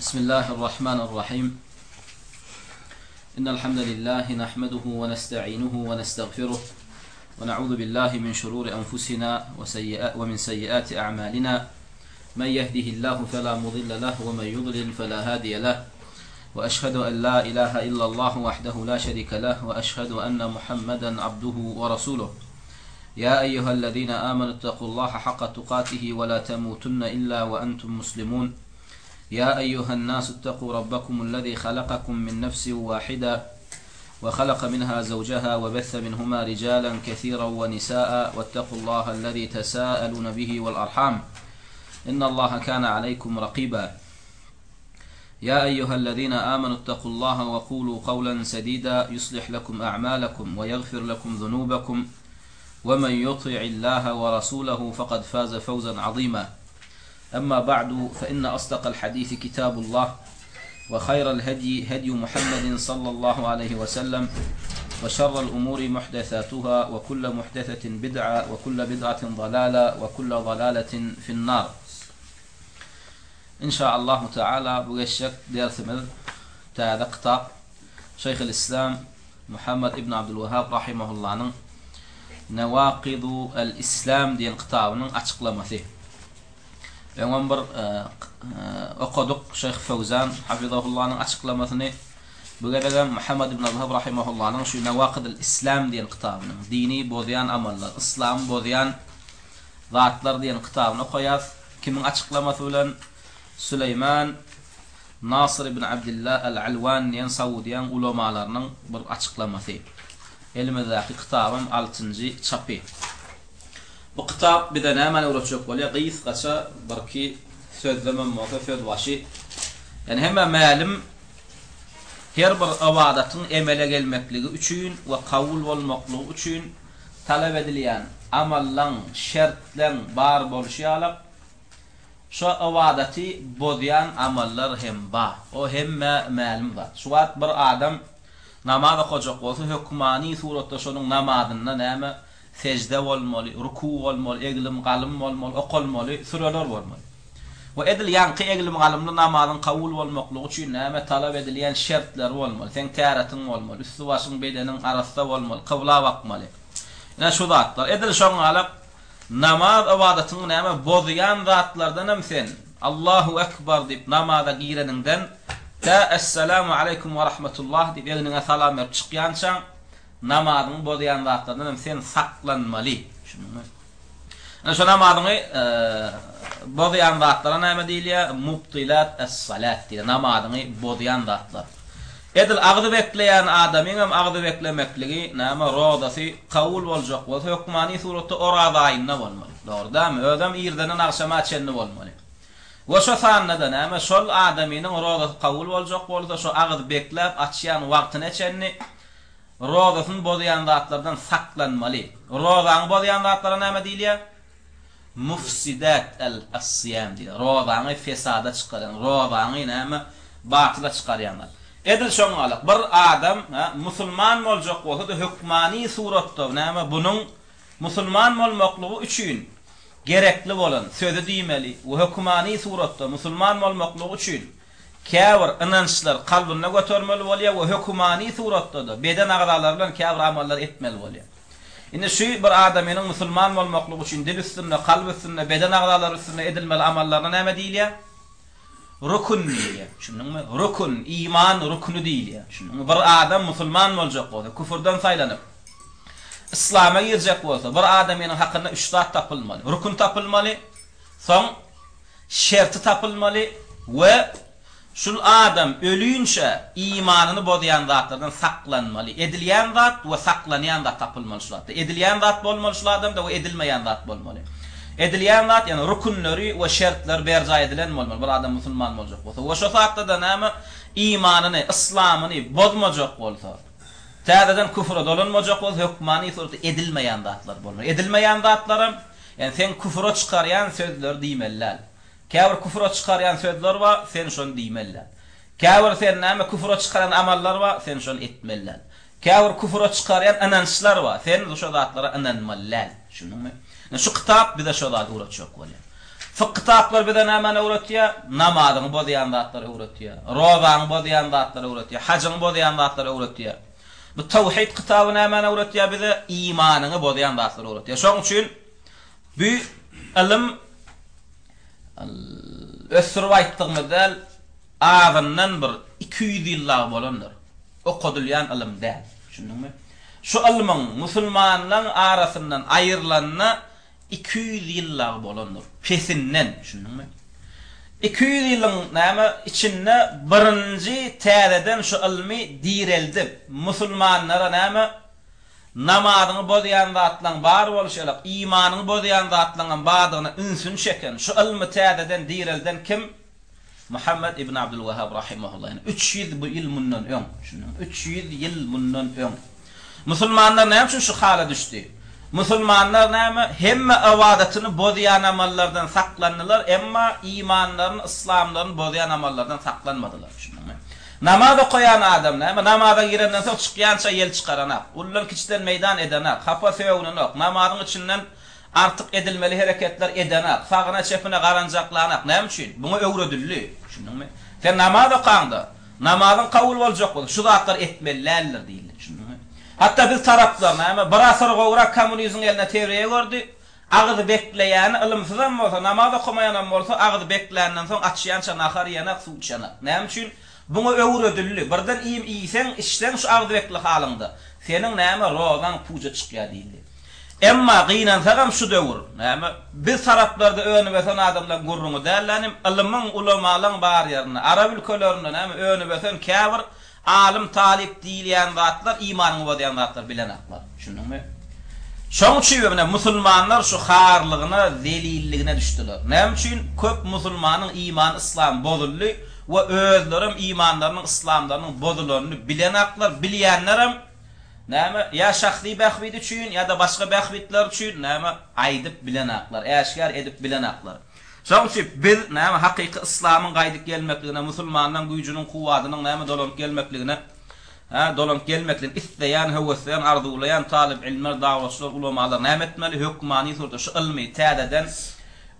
بسم الله الرحمن الرحيم إن الحمد لله نحمده ونستعينه ونستغفره ونعوذ بالله من شرور أنفسنا ومن سيئات أعمالنا من يهده الله فلا مضل له ومن يضلل فلا هادي له وأشهد أن لا إله إلا الله وحده لا شريك له وأشهد أن محمدا عبده ورسوله يا أيها الذين آمنوا اتقوا الله حق تقاته ولا تموتن إلا وأنتم مسلمون يا أيها الناس اتقوا ربكم الذي خلقكم من نفس واحدة وخلق منها زوجها وبث منهما رجالا كثيرا ونساء واتقوا الله الذي تساءلون به والأرحام إن الله كان عليكم رقيبا يا أيها الذين آمنوا اتقوا الله وقولوا قولا سديدا يصلح لكم أعمالكم ويغفر لكم ذنوبكم ومن يطع الله ورسوله فقد فاز فوزا عظيما أما بعد فإن أصدق الحديث كتاب الله وخير الهدي هدي محمد صلى الله عليه وسلم وشر الأمور محدثاتها وكل محدثة بدعة وكل بدعة ضلالة وكل ضلالة في النار Inşaallahu teala bu geçjek dersimiz täze kitap Şeýhül Islam Muhammed ibn Abdülwehhab rahimahullanyň Newakidu el-Islam diýen kitabynyň açyklamasy. Öňem bir okadyk Şeýh Fewzan hafizahullanyň açyklamasyny. Bu gezegem Muhammed ibn Abdülwehhab rahimahullanyň şu Newakidul Islam diýen kitabynyň dini bozýan amallar, yslamy bozýan zatlar diýen kitabyny okaýas. Kimiň açyklamasy bilen Süleýman Nasyr ibn Abdylla al-Alwan diýen Saudyýaň ulamalarynyň bir açyklamasy. Elimizdäki kitabam altynjy çapy. Bu kitap bize nämäni öwretjek bolýar? Gysgaça birki sözlemem bolsa sözbaşy. Ýani hemmä mälim her bir ybadatyň emele gelmekligi üçin we kabul bolmaklygy üçin talap edilýän amallaň, şertleň bar bolşy ýalak, şo ybadaty bozýan amallar hem bar. O hemmä mälim zat. Şu wagt bir adam namaz okajak bolsa, hökmany suratda şonuň namazynda näme, sejde bolmaly, ruku bolmaly, eglim-galym bolmaly, okalmaly süreler bolmaly. We edil ýaňky eglim-galymly namazyň kabul bolmaklygy üçin näme talap edilýän şertleri bolmaly, seň täretiň bolmaly, üsti-başyň, bedeniň arassa bolmaly, kybla bakmaly. Ine şu zatlar. Edil şoň ýalak namaz ybadatyňy näme bozýan zatlardan hem sen Allahu Ekbar diýip namaza gireniňden tä Essalamu aleýkum we rahmetullah diýip egniňe salam berip çykýançaň namazyňy bozýan zatlardan hem sen saklanmaly. Düşündiňmi? Ine şo namazyňy bozýan zatlara näme diýilýär? Mubtilat es-salat diýilýär. Namazyňy bozýan zatlar. Edil agzy bekleýän adamyň hem agzy beklemekligi, näme, rozasy kabul boljak bolsa, hökmany suratda oraz aýynda bolmaly. Dogry dälmi? Özem irdenden agşama çenli bolmaly. We şo sanda-da, näme, şol adamynyň rozasy kabul boljak bolsa, şo agyz bekläp açýan wagtyna çenli Rozasyny bozýan zatlardan saklanmaly. Rozaňy bozýan zatlara näme diýilýär? Mufsidat al-as-syýam diýilýär. Rozaňy fesada çykarýan, rozaňy näme? Batyla çykarýan zat. Edil şoň ýaly, bir adam, hä, musulman boljak bolsa-da hökmany suratda näme bunuň musulman bolmaklygy üçin gerekli bolan sözi diýmeli we hökmany suratda musulman bolmaklygy üçin Käbir ynançlary kalbynda götermeli bolýar we hökümany suratda-da beden agzalary bilen käbir amallary etmeli bolýar. Indi şu bir adamynyň musulman bolmaklygy üçin dil üstünde, kalp üstünde, beden agzalary üstünde edilmeli amallaryna näme diýilýär? Rukun diýilýär. Düşündiňmi? Rukun, iman rukny diýilýär. Düşündiňmi? Bir adam musulman boljak bolsa, küfürden saýlanyp, yslama girjek bolsa, bir adamynyň hakynda üç zat tapylmaly. Rukun tapylmaly, soň şerti tapylmaly we şul adam ölinçä imanyny bozýan zatlardan saklanmaly. Edilýän zat we saklanýan zat tapylmaly şul zatda. Edilýän zat bolmaly şul adamda we edilmeýän zat bolmaly. Edilýän zat ýagny rukünleri we şertleri berjaý edilen bolmaly bir adam musulman boljak bolsa we şo zatda-da näme imanyny, yslamyny bozmajak bolsa, täzeden küfre dolanmajak bolsa hökmany suratda edilmeýän zatlar bolmaly. Edilmeýän zatlaram Ýagny seň küfüre çykarýan sözleri diýmeli däl. Käbir küfüre çykarýan sözler bar, sen şony diýmeli däl. Käbir sen näme küfüre çykarýan amallar bar, sen şony etmeli däl. Käbir küfüre çykarýan ynançlar bar, sen şo zatlara ynanmaly däl. Düşündiňmi? Ine şu kitap bize şo zady öwretjek bolýar. Fykh kitaplary bize nämäni öwretýär? Namazyňy bozýan zatlary öwretýär. Rozaňy bozýan zatlary öwretýär. Hajyňy bozýan zatlary öwretýär. Bu tawhid kitaby nämäni öwretýär bize? Imanyňy bozýan zatlary öwretýär. Şonuň üçin bu ylym ösdürip aýtdygymyz däl, azyndan bir 200 ýyl dagy bolandyr. Okadylýan ylym däl. Düşündiňmi? Şu ylmyň musulmanlaryň arasyndan aýrylanyna 200 ýyl dagy bolandyr. Pesinden, düşündiňmi? 200 ýylyň näme içinde birinji täzeden şu ylmy direldip, musulmanlara näme namazyňy bozýan zatlaň bar bolşy ýalak, imanyňy bozýan zatlaňam bardygyna ünsüni çeken, şu ylmy täzeden direlden kim? Muhammet ibn Abdulwahhab rahimehullah, ýagny 300 bu ýyl mundan öň, düşündiňmi? 300 ýyl mundan öň. Musulmanlar näme üçin şu hala düşdi? Musulmanlar näme, hemme ybadatyny bozýan amallardan saklandylar, emma imanlaryny, yslamlaryny bozýan amallardan saklanmadylar, düşündiňmi? Namaz okaýan adam näme, namaza girenden soň çykýança ýel çykaranak, uludan-kiçiden meýdan edenak, hapa sögünenok, namazyň içinden Artyk edilmeli hereketler edenak, sagyna-çepine garanjaklanak. Näme üçin? Buňa öwredildi. Düşündiňmi? Sen namaz okaňda, namazyň kabul boljak bolsa, şu zatlary etmeli däldir diýildi. Düşündiňmi? Hatda biz taraplar näme, bir asyr gowrak kommunizmiň eline terbiýe gördi. Agyzy bekleýäni ylymsyzam bolsa, namaz okamaýanam bolsa, agyzy bekländen soň açýança nahar iýenak, suw içenak. Näme üçin? Buňa öwredildi. Birden iým iýseň, içseň şu agyzy bekli halyňda, seniň näme, rozaň puja çykýar diýildi. Emma gynansagam şu döwür, näme, biz taraplarda önüp-ösen adamlaň gürrüňi däl-dä inim, ylymyň, ulamalaň bar ýerinde, arap ülkelerinde, näme, önüp-ösen käbir alym, talyp diýilýän zatlar imanyňy bozýan zatlar bilenaklar. Düşündiňmi? Şoň üçin ine, musulmanlar şu harlygyna, zelilligine düşdüler. Näme üçin? Köp musulmanyň imany, yslamy bozuldy we özlerem imanlarynyň, yslamlarynyň bozulanyny bilenaklar, bilýänlerem, Näme, ýa şahsy bähbit üçin, ýa-da başga bähbitler üçin, näme, aýdyp bilenaklar, äşgär edip bilenaklar. Şonuň üçin biz, näme, hakyky yslamyň gaýdyp gelmekligine, musulmanlaryň güýjüniň, kuwwadynyň, näme, dolanyp gelmekligine, hä, dolanyp gelmekligini isleýän, höwesleýän, arzuwlaýan talyp ilmler, dawatçylar, ulamalar näme etmeli? Hökmany suratda şu ylmy täzeden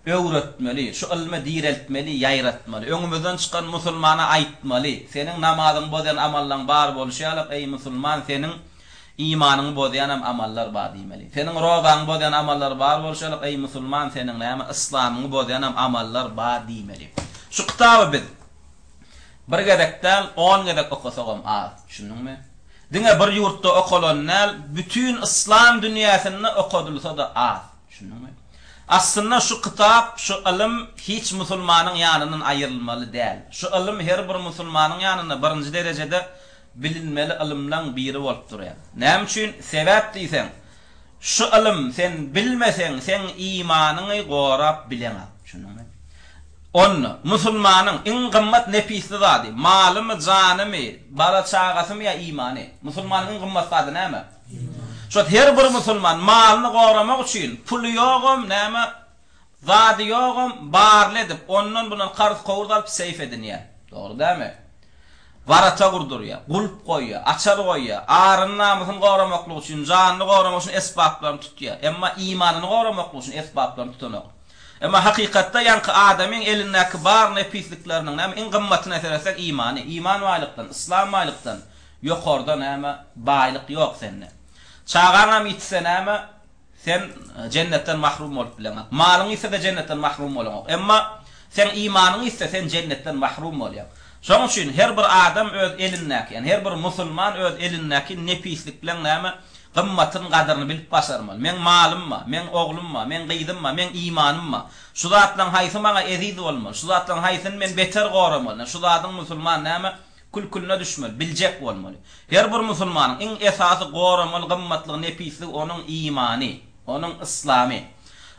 öwretmeli, şu ylmy direltmeli, ýaýratmaly. Öňümizden çykan musulmana aýtmaly, Seniň namazyňy bozýan amallaň bar bolşy ýaly, eý musulman, seniň imanyňy bozýanam amallar bar diýmeli. Seniň rozaňy bozýan amallar bar bolşy ýaly, eý musulman, seniň näme, yslamyňy bozýanam amallar bar diýmeli. Şu kitaby biz bir gezek däl, on gezek okasagam az. Düşündiňmi? Diňe bir ýurtda okalan däl, bütin yslam dünýäsinde okadylsa-da az. Düşündiňmi? Aslynda şu kitap, şu ylym hiç musulmanyň ýanyndan aýrylmaly däl. Şu ylym her bir musulmanyň ýanynda birinji derejede bilinmeli ylymlaň biri bolup durýar. Näme üçin? Sebäp diýseň, şu ylym sen bilmeseň, seň imanyňy gorap bileňok. Düşündiňmi? Onda, musulmanyň iň gymmat nepisli zady, malymy, janymy, bala-çagasymy ýa imany? Musulmanyň iň gymmat zady näme? Şo her bir musulman malyny goramak üçin puly ýogam näme zady ýogam barly edip ondan bundan karz kowrz alyp seýf edinýär. Dogry dälmi? Warata gurdurýar, gulp goýýar, açar goýýar, aryny namysyny goramaklyk üçin, janyny goramak üçin esbaplaryny tutýar. Emma imanyny goramaklyk üçin esbaplaryny tutanok. Emma hakykatda ýaňky adamyň elindäki bar nepislikleriniň näme iň gymmatyna seretsek imany, iman baýlykdan, yslam baýlykdan Ýokarda näme, baýlyk ýok sende. Çagaňam ýitse näme, sen jennetden mahrum bolup bileňok. Malyň ýitse-de jennetden mahrum bolaňok. Emma seň imanyň ýitse, sen jennetden mahrum bolýaň. Şonuň üçin her bir adam öz elindäki, ýagny her bir musulman öz elindäki nepislikleň näme, gymmatyny, gadyryny bilip başarmaly. Meň malym bar, meň oglum bar, meň gyzym bar, meň imanym bar. Şu zatlaň haýsy maňa eziz bolmaly, şu zatlaň haýsyny men beter goramaly. Şu zadyň musulman näme, Kül-külüne düşmeli, biljek bolmaly. Her bir musulmanyň iň esasy goramaly gymmatlygy, nepisligi onuň imany, onuň yslamy.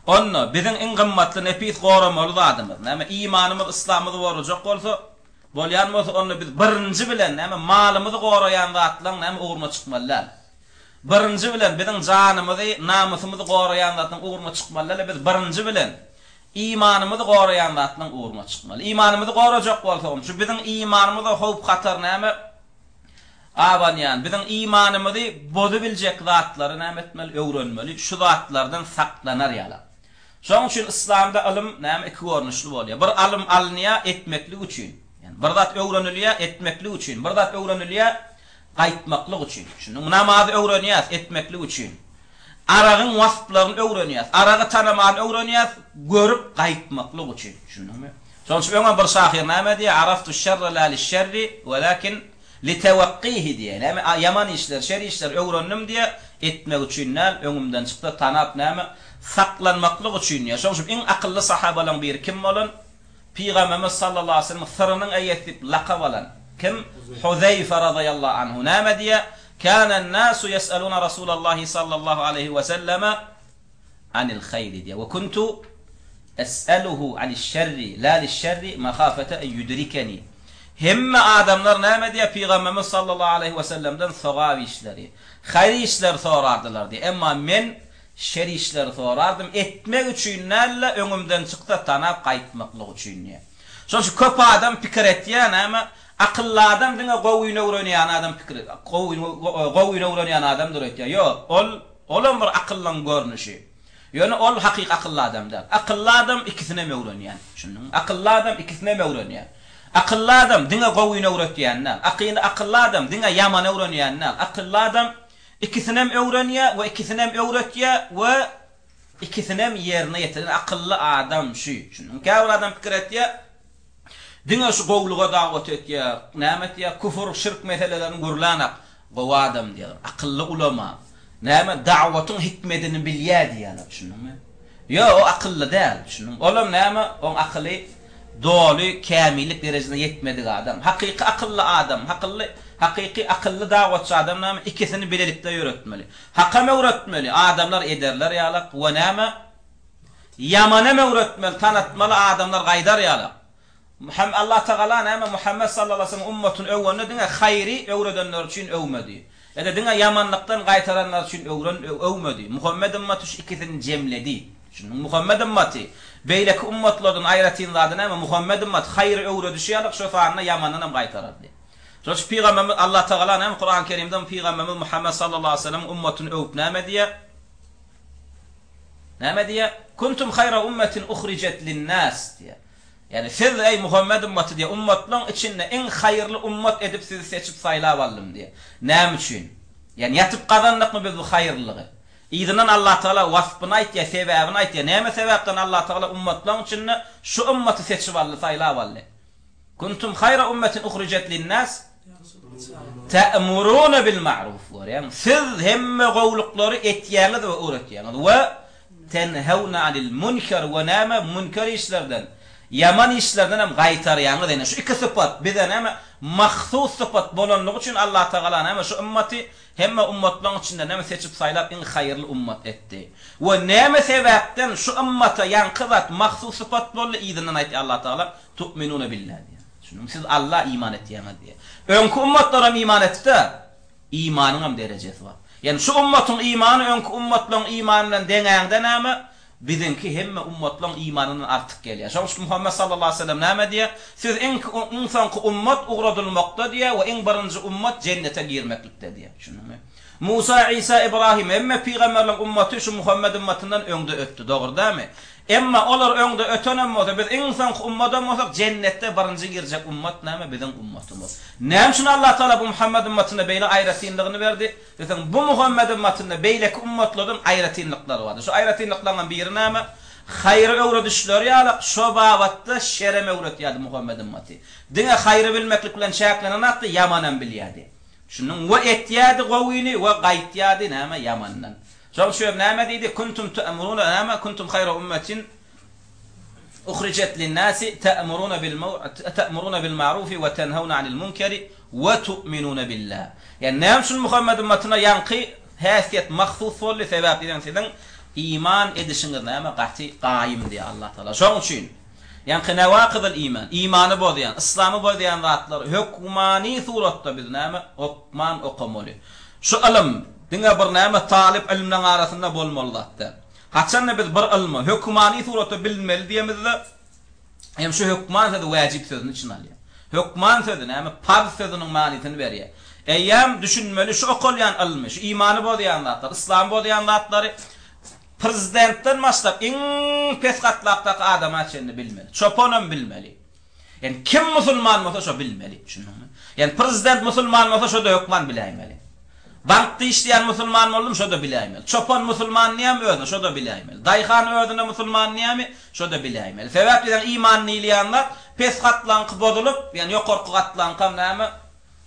Onda biziň iň gymmatly, nepis goramaly zadymyz, näme, imanymyz, yslamymyzy gorajak bolsa, bolýan bolsa, onda biz birinji bilen, näme, malymyzy goraýan zatlaryň, näme, ugruna çykmaly däl. Birinji bilen biziň janymyzy, namysymyzy goraýan zatlaryň ugruna çykmaly däl, biz birinji bilen Imanymyzy goraýan zatlaryň ugruna çykmaly. Imanymyzy gorajak bolsagam, şu biziň imanymyza howp-hatar näme abanýan, biziň imanymyzy bozubiljek zatlary näme etmeli, öwrenmeli, şu zatlardan saklanar ýaly. Şonuň üçin yslamda ylym näme iki görnüşli bolýar. Bir alym alynýar etmeklik üçin. Ýagny bir zat öwrenilýär etmeklik üçin, bir zat öwrenilýär gaýtmaklyk üçin. Düşündiňmi? Namazy öwrenýäs etmeklik üçin. Aragyň wasplaryny öwrenýäs. Aragy tanamany öwrenýäs görüp gaýtmaklyk üçin. Düşündiňmi? Şonuň üçin öňem bir şahyr näme diýýär? Araftu şerre la lişşerri, welakin litewekkihi diýýär. Näme? Ýaman işleri, şer işleri öwrendim diýýär, etmek üçin däl, öňümden çyksa tanap näme? Saklanmaklyk üçin diýýär. Şonuň üçin iň akylly sahabalaryň biri kim bolan? Pygamberimiz sallallahu aleýhi we sellemiň syrynyň eýesi diýip lakap alan kim? Huzeýfe razyýallahu anhu näme diýýär? Kânen-nâsu yes'elûne Rasûlallâhi sallallahu aleýhi we selleme anil haýri diýýär. We kuntu es'eluhu aniş-şerri lâ liş-şerri mahâfete en yudrikeni. Hemme adamlar näme diýýär? Pygamberimiz sallallahu aleýhi we sellemden sogap işleri, haýyr işleri sorardylar diýýär. Emma men Şer işleri sorardym, etmek üçin däl-de, öňümden çyksa tanap gaýtmaklyk üçin diýýär. Şonuň üçin köp adam pikir etýär, näme, akylly adam diňe gowyny öwrenýän adam pikir, gowyny, gowyny öwrenýän adamdyr öýtýär. Ýok, ol, olam bir akyllyň görnüşi. Ýöne ol hakyky akylly adam däl. Akylly adam ikisinem öwrenýän. Düşündiňmi? Akylly adam ikisinem öwrenýär. Akylly adam diňe gowyny öwretýän däl. Akyly, akylly adam diňe ýamany öwrenýän däl. Akylly adam Ikisinem öwrenýär we ikisinem öwretýär we ikisinem ýerine ýetirýär. Akylly adam şu. Şunuň käbir adam pikir etýär, diňe şu gowulyga dawat etýär, näme etýär, küfür, şirk meselelerini gürlänak, gowy adam diýýärler, akylly ulama, näme, dawatyň hikmedini bilýär diýýärler, düşündiňmi? Ýok, o akylly däl, düşündiňmi? Olam näme, oň akyly Doly kämillik derejesine ýetmedik adam. Hakyky akylly adam, hakylly, hakyky akylly dawatçy adam näme, ikisini bilelikde ýöretmeli. Hakam öwretmeli, adamlar ederler ýalak we näme, ýamanam öwretmeli, tanatmaly, adamlar gaýdar ýalak. Hem Allah Tagala näme, Muhammet sallallahu aleyhi ve sellem ummatyny öwende diňe haýry öwredenler üçin öwmedi. Ýa-da diňe ýamanlykdan gaýtaranlar üçin öwren, öwmedi. Muhammet ymmaty şu ikisini jemledi. Şunuň Muhammet ymmaty beýleki ymmatlardan aýratyn zady näme? Muhammet ymmaty haýry öwredişi ýaly şo sanda ýamandan hem gaýtarardy. Şonuň üçin Pygamberimiz Allah Tagala näme Kurany Kerimde Pygamberimiz Muhammet sallallahu aleýhi we sellemiň ymmatyny öwüp näme diýýär? Näme diýýär? Kuntum haýra ummetin uhrijet linnas diýýär. Ýagny siz eý Muhammet ymmaty diýýär, ymmatlaryň içinde iň haýyrly ymmat edip sizi seçip saýlap aldym diýýär. Näme üçin? Ýagny ýatyp gazandykmy biz bu haýyrlylygy? Yzyndan Allatagala waspyny aýtýar, sebäbini aýtýar. Näme sebäpden Allatagala ummatlaryň içinde şu ymmaty seçip aldy, saýlap aldy? Kuntum haýra ummetin uhrijet linnas te'muruna bil ma'ruf görýäňmi? Siz hemme gowulyklary etýäňiz we öwretýäňiz we tenhewne anil munker we näme münker işlerden, ýaman işlerden hem gaýtarýaňyz. Ine şu iki sypat bize näme mahsus sypat bolanlygy üçin Allatagala näme şu ymmaty Hemme ummatlaryň içinden näme seçip saýlap iň haýyrly ummat etdi? We näme sebäpden şu ymmata ýaňky zat mahsus sypat boldy? Yzyndan aýtýar Allah Tagala, Tu'minune billah diýýär. Düşündiňmi? Siz Alla iman etýäňiz diýýär. Öňki ummatlaram iman etdi-de, imanyňam derejesi bar. Ýagny şu ummatyň imany öňki ummatlaryň imany bilen deňäňde näme? Biziňki hemme ummatlaň imanyndan artyk gelýär. Şonuň üçin Muhammet sallallahu aleýhi we sellem näme diýýär? Siz iň iň soňky ummat ugradylmakda diýýär we iň birinji ummat jennete girmeklikde diýýär. Düşündiňmi? Musa, Isa, Ibrahim hemme pygamberleň ummaty şu Muhammet ummatyndan öňde ötdi. Dogry dälmi? Emma olar öňde ötenem bolsa, biz iň soňky ummadam bolsak, jennetde birinji girjek ummat näme? Biziň ummatymyz. Näme üçin Allah Tagala bu Muhammet ummatyna beýle aýratynlygyny berdi? Diýseň, bu Muhammet ymmatynda beýleki ymmatlardan aýratynlyklary bardyr. Şu aýratynlyklaryňam biri näme? Haýry öwredişleri ýaly, şo babatda şerem öwretýärdi Muhammet ymmaty. Diňe haýry bilmeklik bilen çäklenenakdy, ýamanam bilýärdi. Düşündiňmi? We etýärdi gowyny, we gaýtýardy, näme, ýamandan. Şonuň üçin hem näme diýdi? Kuntum te'muruna, näme? Kuntum haýra ummetin Uhrijet linnasi te'muruna bil te'muruna bil ma'rufi we tenhewne anil munkeri we tu'minune billah. Ýagny näme üçin Muhammet ymmatyna ýaňky häsiýet mahsus boldy? Sebäp diýseň siziň iman edişiňiz näme gaty gaýym diýýär Allah Tagala. Şoň üçin ýaňky newakydyl iman, imany bozýan, yslamy bozýan zatlary hökmany suratda biz näme hokman okamaly. Şu ylym diňe bir näme talyp ylmlaň arasynda bolmaly zat däl. Haçanda biz bir ylmy hökmany suratda bilinmeli diýemizde, hem şu hökman sözi wäjip sözüni içine alýar. Hökman sözi näme? Parz sözüniň manysyny berýär. Eýýäm düşünmeli şu okalýan ylmy, şu imany bozýan zatlary, yslamy bozýan zatlary. Prezidentden başlap iň pes gatlakdaky adama çenli bilmeli. Çopanam bilmeli. Ýani kim musulman bolsa şo bilmeli. Düşündiňmi? Ýani prezident musulman bolsa şo-da hökman biläýmeli. Bankda işleýän musulman boldumy şo-da biläýmeli. Çopan musulman diýýärmi özüne şo-da biläýmeli. Daýhan özüne musulman diýýärmi şo-da biläýmeli. Sebäp diýseň iman diýilýän zat pes gatlagyňky bozulyp, ýani ýokarky gatlagyňkam näme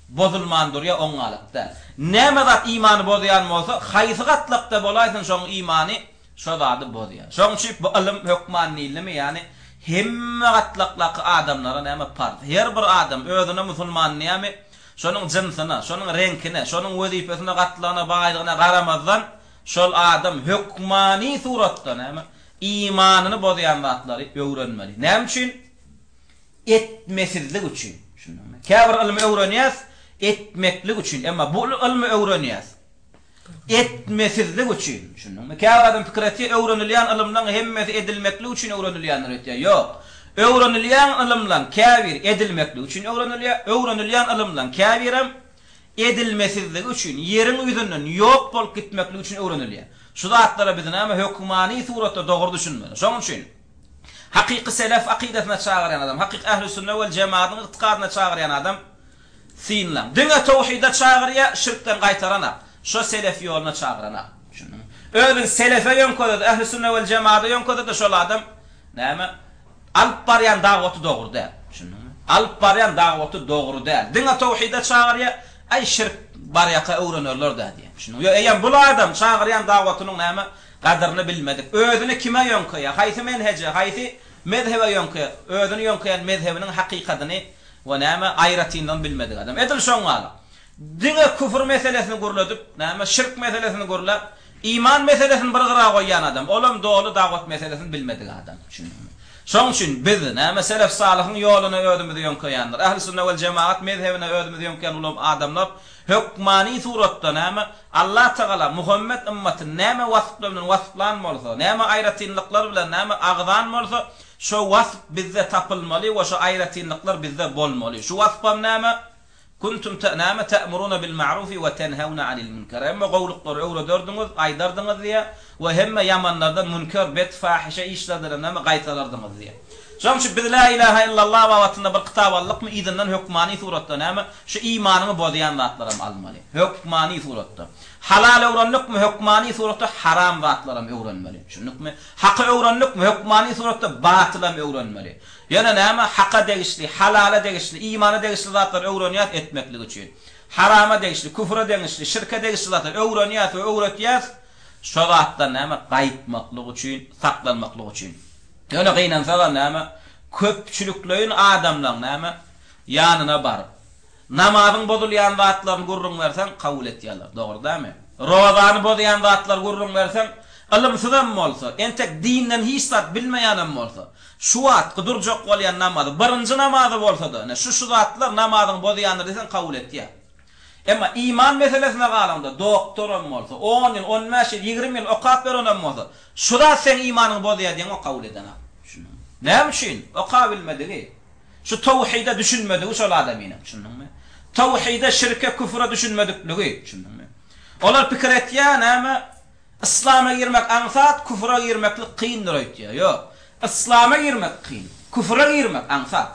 bozulman durýar oňňalyk däl. Näme zat imany bozýan bolsa haýsy gatlakda bolaýsyn şoň imany Şo zady bozýar. Şoň üçin bu ylym hökman diýildimi, ýagny hemme gatlaklaky adamlara näme parz. Her bir adam özüne musulman diýýärmi, şonuň jynsyna, şonuň reňkine, şonuň wezipesine, gatlagyna, baýlygyna garamazdan, şol adam hökmany suratda näme, imanyny bozýan zatlary öwrenmeli. Näme üçin? Etmesizlik üçin. Düşündiňmi? Käbir ylmy öwrenýäs, etmeklik üçin, emma bu ylmy öwrenýäs. Etmesizlik üçin, düşündiňmi? Käbir adam pikir etýär, öwrenilýän ylymlaň hemmesi edilmeklik üçin öwrenilýändir öýtýär. Ýok. Öwrenilýän ylymlaň käbiri edilmeklik üçin öwrenilýär, öwrenilýän ylymlaň käbirem edilmesizligi üçin, ýeriň ýüzünden ýok bolup gitmekligi üçin öwrenilýär. Şu zatlara biz näme hökmany suratda dogry düşünmeli. Şonuň üçin hakyky selef akydasyna çagyrýan adam, hakyky ählüsünne wel jemaatyň ygtykadyna çagyrýan adam Synlaň. Diňe towhide çagyrýa, şirkden gaýtaranak. Şo selef ýoluna çagyranak. Düşündiňmi? Özüni selefe ýöňkezede, ähli sünne wel jemaada ýöňkezede şol adam näme? Alyp barýan dagwaty dogry däl. Düşündiňmi? Alyp barýan dagwaty dogry däl. Diňe towhide çagyrýa, aý şirk barýaka öwrenerler-dä diýýär. Düşündiňmi? Ýok, eýýäm bul adam çagyrýan dagwatynyň näme? Gadyryny bilmedik. Özüni kime ýöňkeýär? Haýsy menheje, haýsy mezhebe ýöňkeýär? Özüni ýöňkeýän mezhebiniň hakykadyny We näme, aýratynlygyny bilmedik adam. Edil şoň ýaly. Diňe küfür meselesini gürledip, näme, şirk meselesini gürläp, iman meselesini bir gyra goýýan adam, olam doly dagwat meselesini bilmedik adam. Düşündiňmi? Şoň üçin biz, näme, selef-salyhyň ýoluna özümizi ýöňkeýänler, ähli-sünne wel-jemagat mezhebine özümizi ýöňkeýän ulam adamlar hökmany suratda, näme, Allah Tagala Muhammet ymmatyny näme wasplar bilen wasplan bolsa, näme aýratynlyklar bilen, näme, agzan bolsa, Şo wasp bizde tapylmaly we şo aýratynlyklar bizde bolmaly. Şu waspam näme? Kuntum te näme te'muruna bil ma'rufi we tenhewne anil münker. Hemme gowulyklary öwrederdiňiz, aýdardyňyz diýýär we hemme ýamanlardan, münker, bet, fahişe işlerdenem näme gaýtarardyňyz diýýär. Şonuň üçin biz la ilaha illallah babatynda bir kitap aldykmy, yzyndan hökmany suratda näme? Şu imanyňy bozýan zatlaram almaly. Hökmany suratda. Halal öwrendikmi, hökmany suratda haram zatlaram öwrenmeli. Düşündikmi? Haky öwrendikmi, hökmany suratda batylam öwrenmeli. Ýöne näme, haka degişli, halala degişli, imana degişli zatlary öwrenýäs etmeklik üçin. Harama degişli, küfüre deňişli, şirke degişli zatlary öwrenýäs we öwretýäs, şo zatdan näme, gaýtmaklyk üçin, saklanmaklyk üçin. Ýöne gynansagam näme, köpçülikleýin adamlaň näme, ýanyna baryp, Namazyň bozulýan zatlaryny gürrüň berseň, kabul etýärler. Dogry dälmi? Rozany bozýan zatlary gürrüň berseň, ylymsyzam bolsa, entek dinden hiç zat bilmeýänem bolsa, şu wagtky durjak bolýan namazy, birinji namazy bolsa-da, ine, şu-şu zatlar namazyňy bozýandyr diýseň, kabul etýär. Emma iman meselesine galaňda, doktoram bolsa, on ýyl, on bäş ýyl, 20 ýyl okap ýörenem bolsa, şu zat seň imanyňy bozýar diýeňok, kabul edenak. Düşündiňmi? Näme üçin? Okabilmedigi. Şu towhide düşünmedigi şol adamynyň, düşündiňmi? Towhide, şirke, küfüre düşünmedikligi, düşündiňmi? Olar pikir etýär, näme, Yslama girmek aňsat, küfüre girmeklik kyndyr öýtýär. Ýok. Yslama girmek kyn, küfüre girmek aňsat.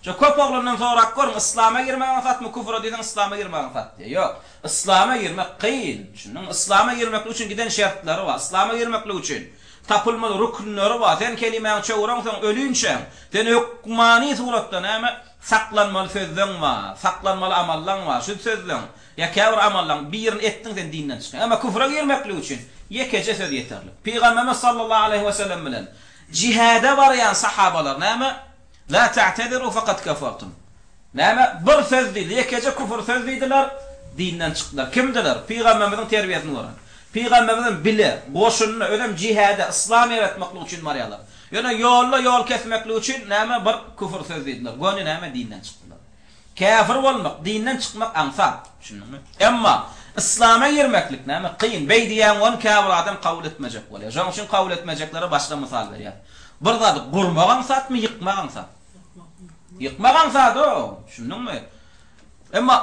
Şo köp oglandan sorap görüň, yslama girmek aňsatmy, küfüre diýseň, yslama girmek aňsat diýýär. Ýok. Yslama girmek kyn, düşündiňmi? Yslama girmeklik üçin giden şertleri bar. Yslama girmeklik üçin Tapylmaz rükünleri bar. Sen kelimäňi çöwreňsoň ölinçäň, sen hökmany suratda näme, saklanmaly sözleň bar, saklanmaly amallaň bar. Şu sözleň ýa käbir amallaň birini etdiň sen dinden çykýaň. Emma küfre girmeklik üçin ýekeje söz ýeterlik. Pygamberimiz sallallahu aleýhi wesellem bilen jihäde barýan sahabalar näme, La ta'teziru faqad kafartum. Näme? Bir söz diýdi, ýekeje küfür söz diýdiler, dinden çykdylar. Kimdiler? Pygamberimiziň terbiýesini gören. Pygamberimiziň bile, goşunyna, özem jihäde, yslam ýaratmaklyk üçin barýarlar. Ýöne ýolda ýol kesmeklik üçin näme bir küfür söz diýdiler. Göni näme dinden çykdylar. Käfir bolmak, dinden çykmak aňsat. Düşündiňmi? Emma yslama girmeklik näme kyn. Beý diýýäň ony käbir adam kabul etmejek bolýar. Şonuň üçin kabul etmejeklere başga mysal berýär. Bir zady gurmak aňsatmy, ýykmak aňsat? Ýykmak aňsat-ow, düşündiňmi? Emma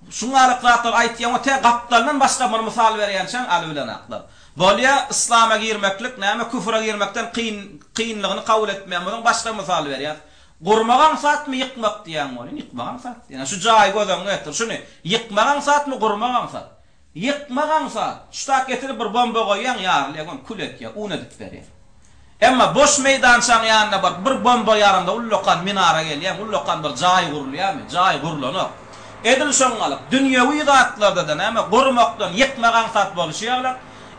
şuňňalyk zatlary aýtýaň we tä gapdalyndan başga bir mysal berýänçäň alybilenaklar. Bolýa, yslama girmeklik näme küfüre girmekden kyn, kynlygyny kabul etmeýän bolsaň başga mysal berýäs. Gurmak aňsatmy ýykmak diýýäň welin, ýykmak aňsat diýýän. Şu jaýy göz öňüňe getir, şuny ýykmak aňsatmy, gurmak aňsat? Ýykmak aňsat. Ştak getirip bir bomba goýýaň, ýarylýar, göni kül etýär, un edip berýär. Emma boş meýdançaň ýanyna baryp bir bomba ýaraňda ullakan minara gelýäň, ullakan bir jaý gurulýarmy? Jaý gurlanok. Edil şoňňalyk, dünýewi zatlarda-da näme, gurmakdan ýykmak aňsat bolşy ýaly,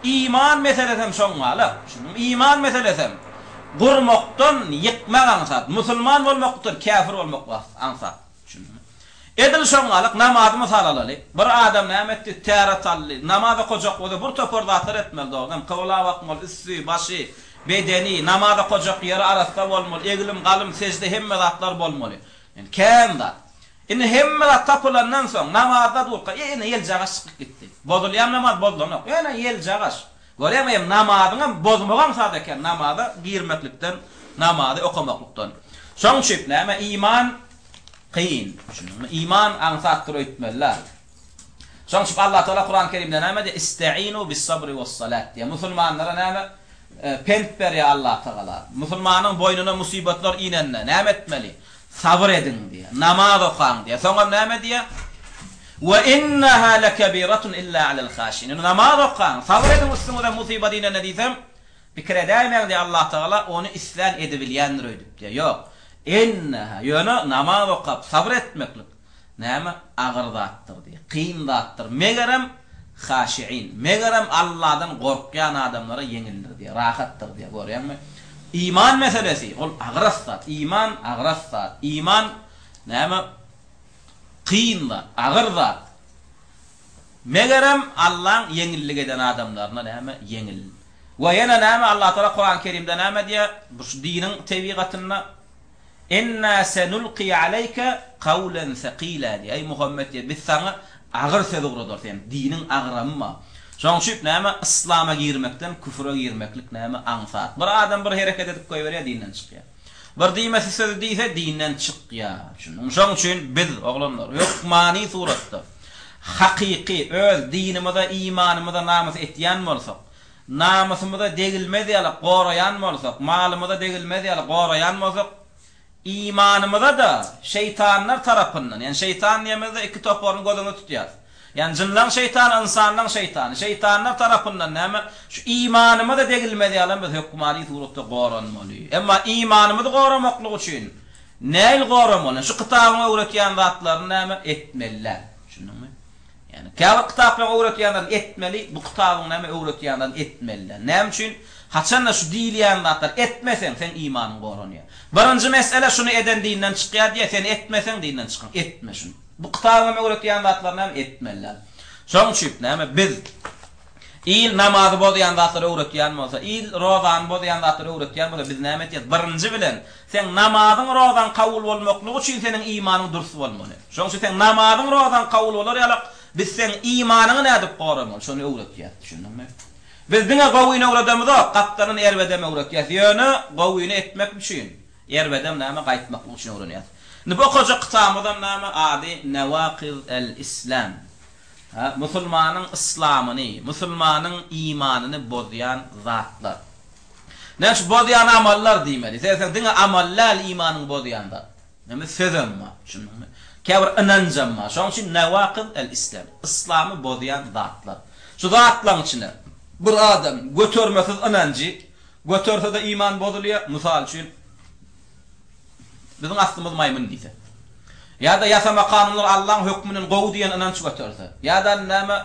iman meselesem şoňňalyk. Düşündiňmi? Iman meselesem gurmakdan ýykmak aňsat, musulman bolmakdan käfir bolmak aňsat. Düşündiňmi? Edil şoňňalyk namazy mysal alaly. Bir adam näme etdi? Täret aldy. Namaz okajak bolsa bir topar zatlar etmeli dogrudanam. Kybla bakmaly, üsti, başy, bedeni, namaz okajak ýeri arassa bolmaly, eglim, galym, sejde hemme zatlar bolmaly. Indi kän zat. Indi hemme zat tapylandan soň namazda durka ýene ýeljagaş çykyp gitdi. Bozulýarmy namaz? Bozulanok. Ýöne ýeljagaş. Görýäňmi hem namazyňam bozmagy aňsat eken namaza girmeklikden, namazy okamaklykdan. Şoň üçin näme iman kyn. Düşündiňmi? Iman aňsatdyr öýtmeliler. Şoň üçin Allah Taala Kuran Kerimde näme diýýär? Istainu bis-sabri was-salat diýýär. Musulmanlara näme pent berýär Allah Tagala? Musulmanyň boýnuna musybatlar inende näme etmeli? Sabyr ediň diýýär. Namaz okaň diýýär. Soňam näme diýýär? We innaha lekebiratun illa alel haşin. Indi namaz okaň, sabyr ediň üstüňize musybat inende diýsem, pikir edäýmäň diýýär Allah Tagala ony islän edibilýändir öýdüp diýýär. Ýok. Innaha, ýöne namaz okap sabyr etmeklik näme agyr zatdyr diýýär. Kyn zatdyr. Megerem Haşi'in, megerem Alladan gorkýan adamlara ýeňildir diýýär, rahatdyr diýýär, görýäňmi? Iman meselesi, ol agras zat, iman agras zat, iman näme kyn zat, agyr zat. Megerem Allaň ýeňillik eden adamlaryna näme ýeňil. We ýene näme Allatagala Kurany Kerimde näme diýýär? Bu şu diniň tebigatynda Inna senulki aleýke kawlen sekila diýýär. Eý Muhammet diýýär, biz saňa agyr söz ugradarys, ýagny diniň agramy bar. Şonuň üçin näme yslama girmekden küfüre girmeklik näme aňsat. Bir adam bir hereket edip goýberýär dinden çykýar. Bir diýmesiz sözi diýse dinden çykýar. Düşündiňmi? Şonuň üçin biz oglanlar hökmany suratda hakyky öz dinimize, imanymyza namys etýän bolsak, Namysymyza degilmez ýaly goraýan bolsak, malymyza degilmez ýaly goraýan bolsak, imanymyza-da şeýtanlar tarapyndan, ýagny şeýtan diýemizde iki toparyny göz öňünde tutýarys. Ýagny jynlaň şeýtany, ynsanlaň şeýtany. Şeýtanlar tarapyndan näme? Şu imanymyza degilmez ýalam biz hökmany suratda goranmaly. Emma imanymyzy goramaklyk üçin näil goramaly? Şu kitabyň öwretýän zatlaryny näme? Etmeli-dä. Düşündiňmi? Ýagny käbir kitaplaryň öwretýänlerini etmeli, bu kitabyň näme öwretýänlerini etmeli däl. Näme üçin? Haçanda şu diýilýän zatlary etmeseň, seň imanyň goranýar. Birinji mesele şuny eden dinden çykýar diýýär, sen etmeseň dinden çykyň. Etme şuny. Bu kitabyň hem öwretýän zatlaryny näme etmeli däl. Şonuň üçin näme biz Il namazy bozýan zatlary öwretýän bolsa, il rozany bozýan zatlary öwretýän bolsa, biz näme etýäs? Birinji bilen, seň namazyň, rozaň kabul bolmaklygy üçin seniň imanyň dürs bolmaly. Şonuň üçin seň namazyň, rozaň kabul bolar ýalak, biz seň imanyňy nädip goramaly, şony öwretýäs. Düşündiňmi? Biz diňe gowyny öwredemizok, gapdaldan erbedem öwretýäs. Ýöne gowyny etmek üçin, erbedem näme, gaýtmaklyk üçin öwrenýäs. Indi bu okajak kitabymyzam näme, ady Newakyz el-Islam. Ha, musulmanyň yslamyny, musulmanyň imanyny bozýan zatlar. Näme üçin bozýan amallar diýmeli? Sebäbi diňe amal däl imanyňy bozýan zat. Näme sözem bar, düşündiňmi? Käbir ynanjam bar. Şonuň üçin newakyz el-islam, yslamy bozýan zatlar. Şu zatlaryň içine bir adam götermesiz ynanjy göterse-de iman bozulýar. Mysal üçin, Biziň aslymyz maýmyn diýse. Ýa-da ýasama kanunlar Allaň hökmünden gowy diýen ynanç göterse. Ýa-da näme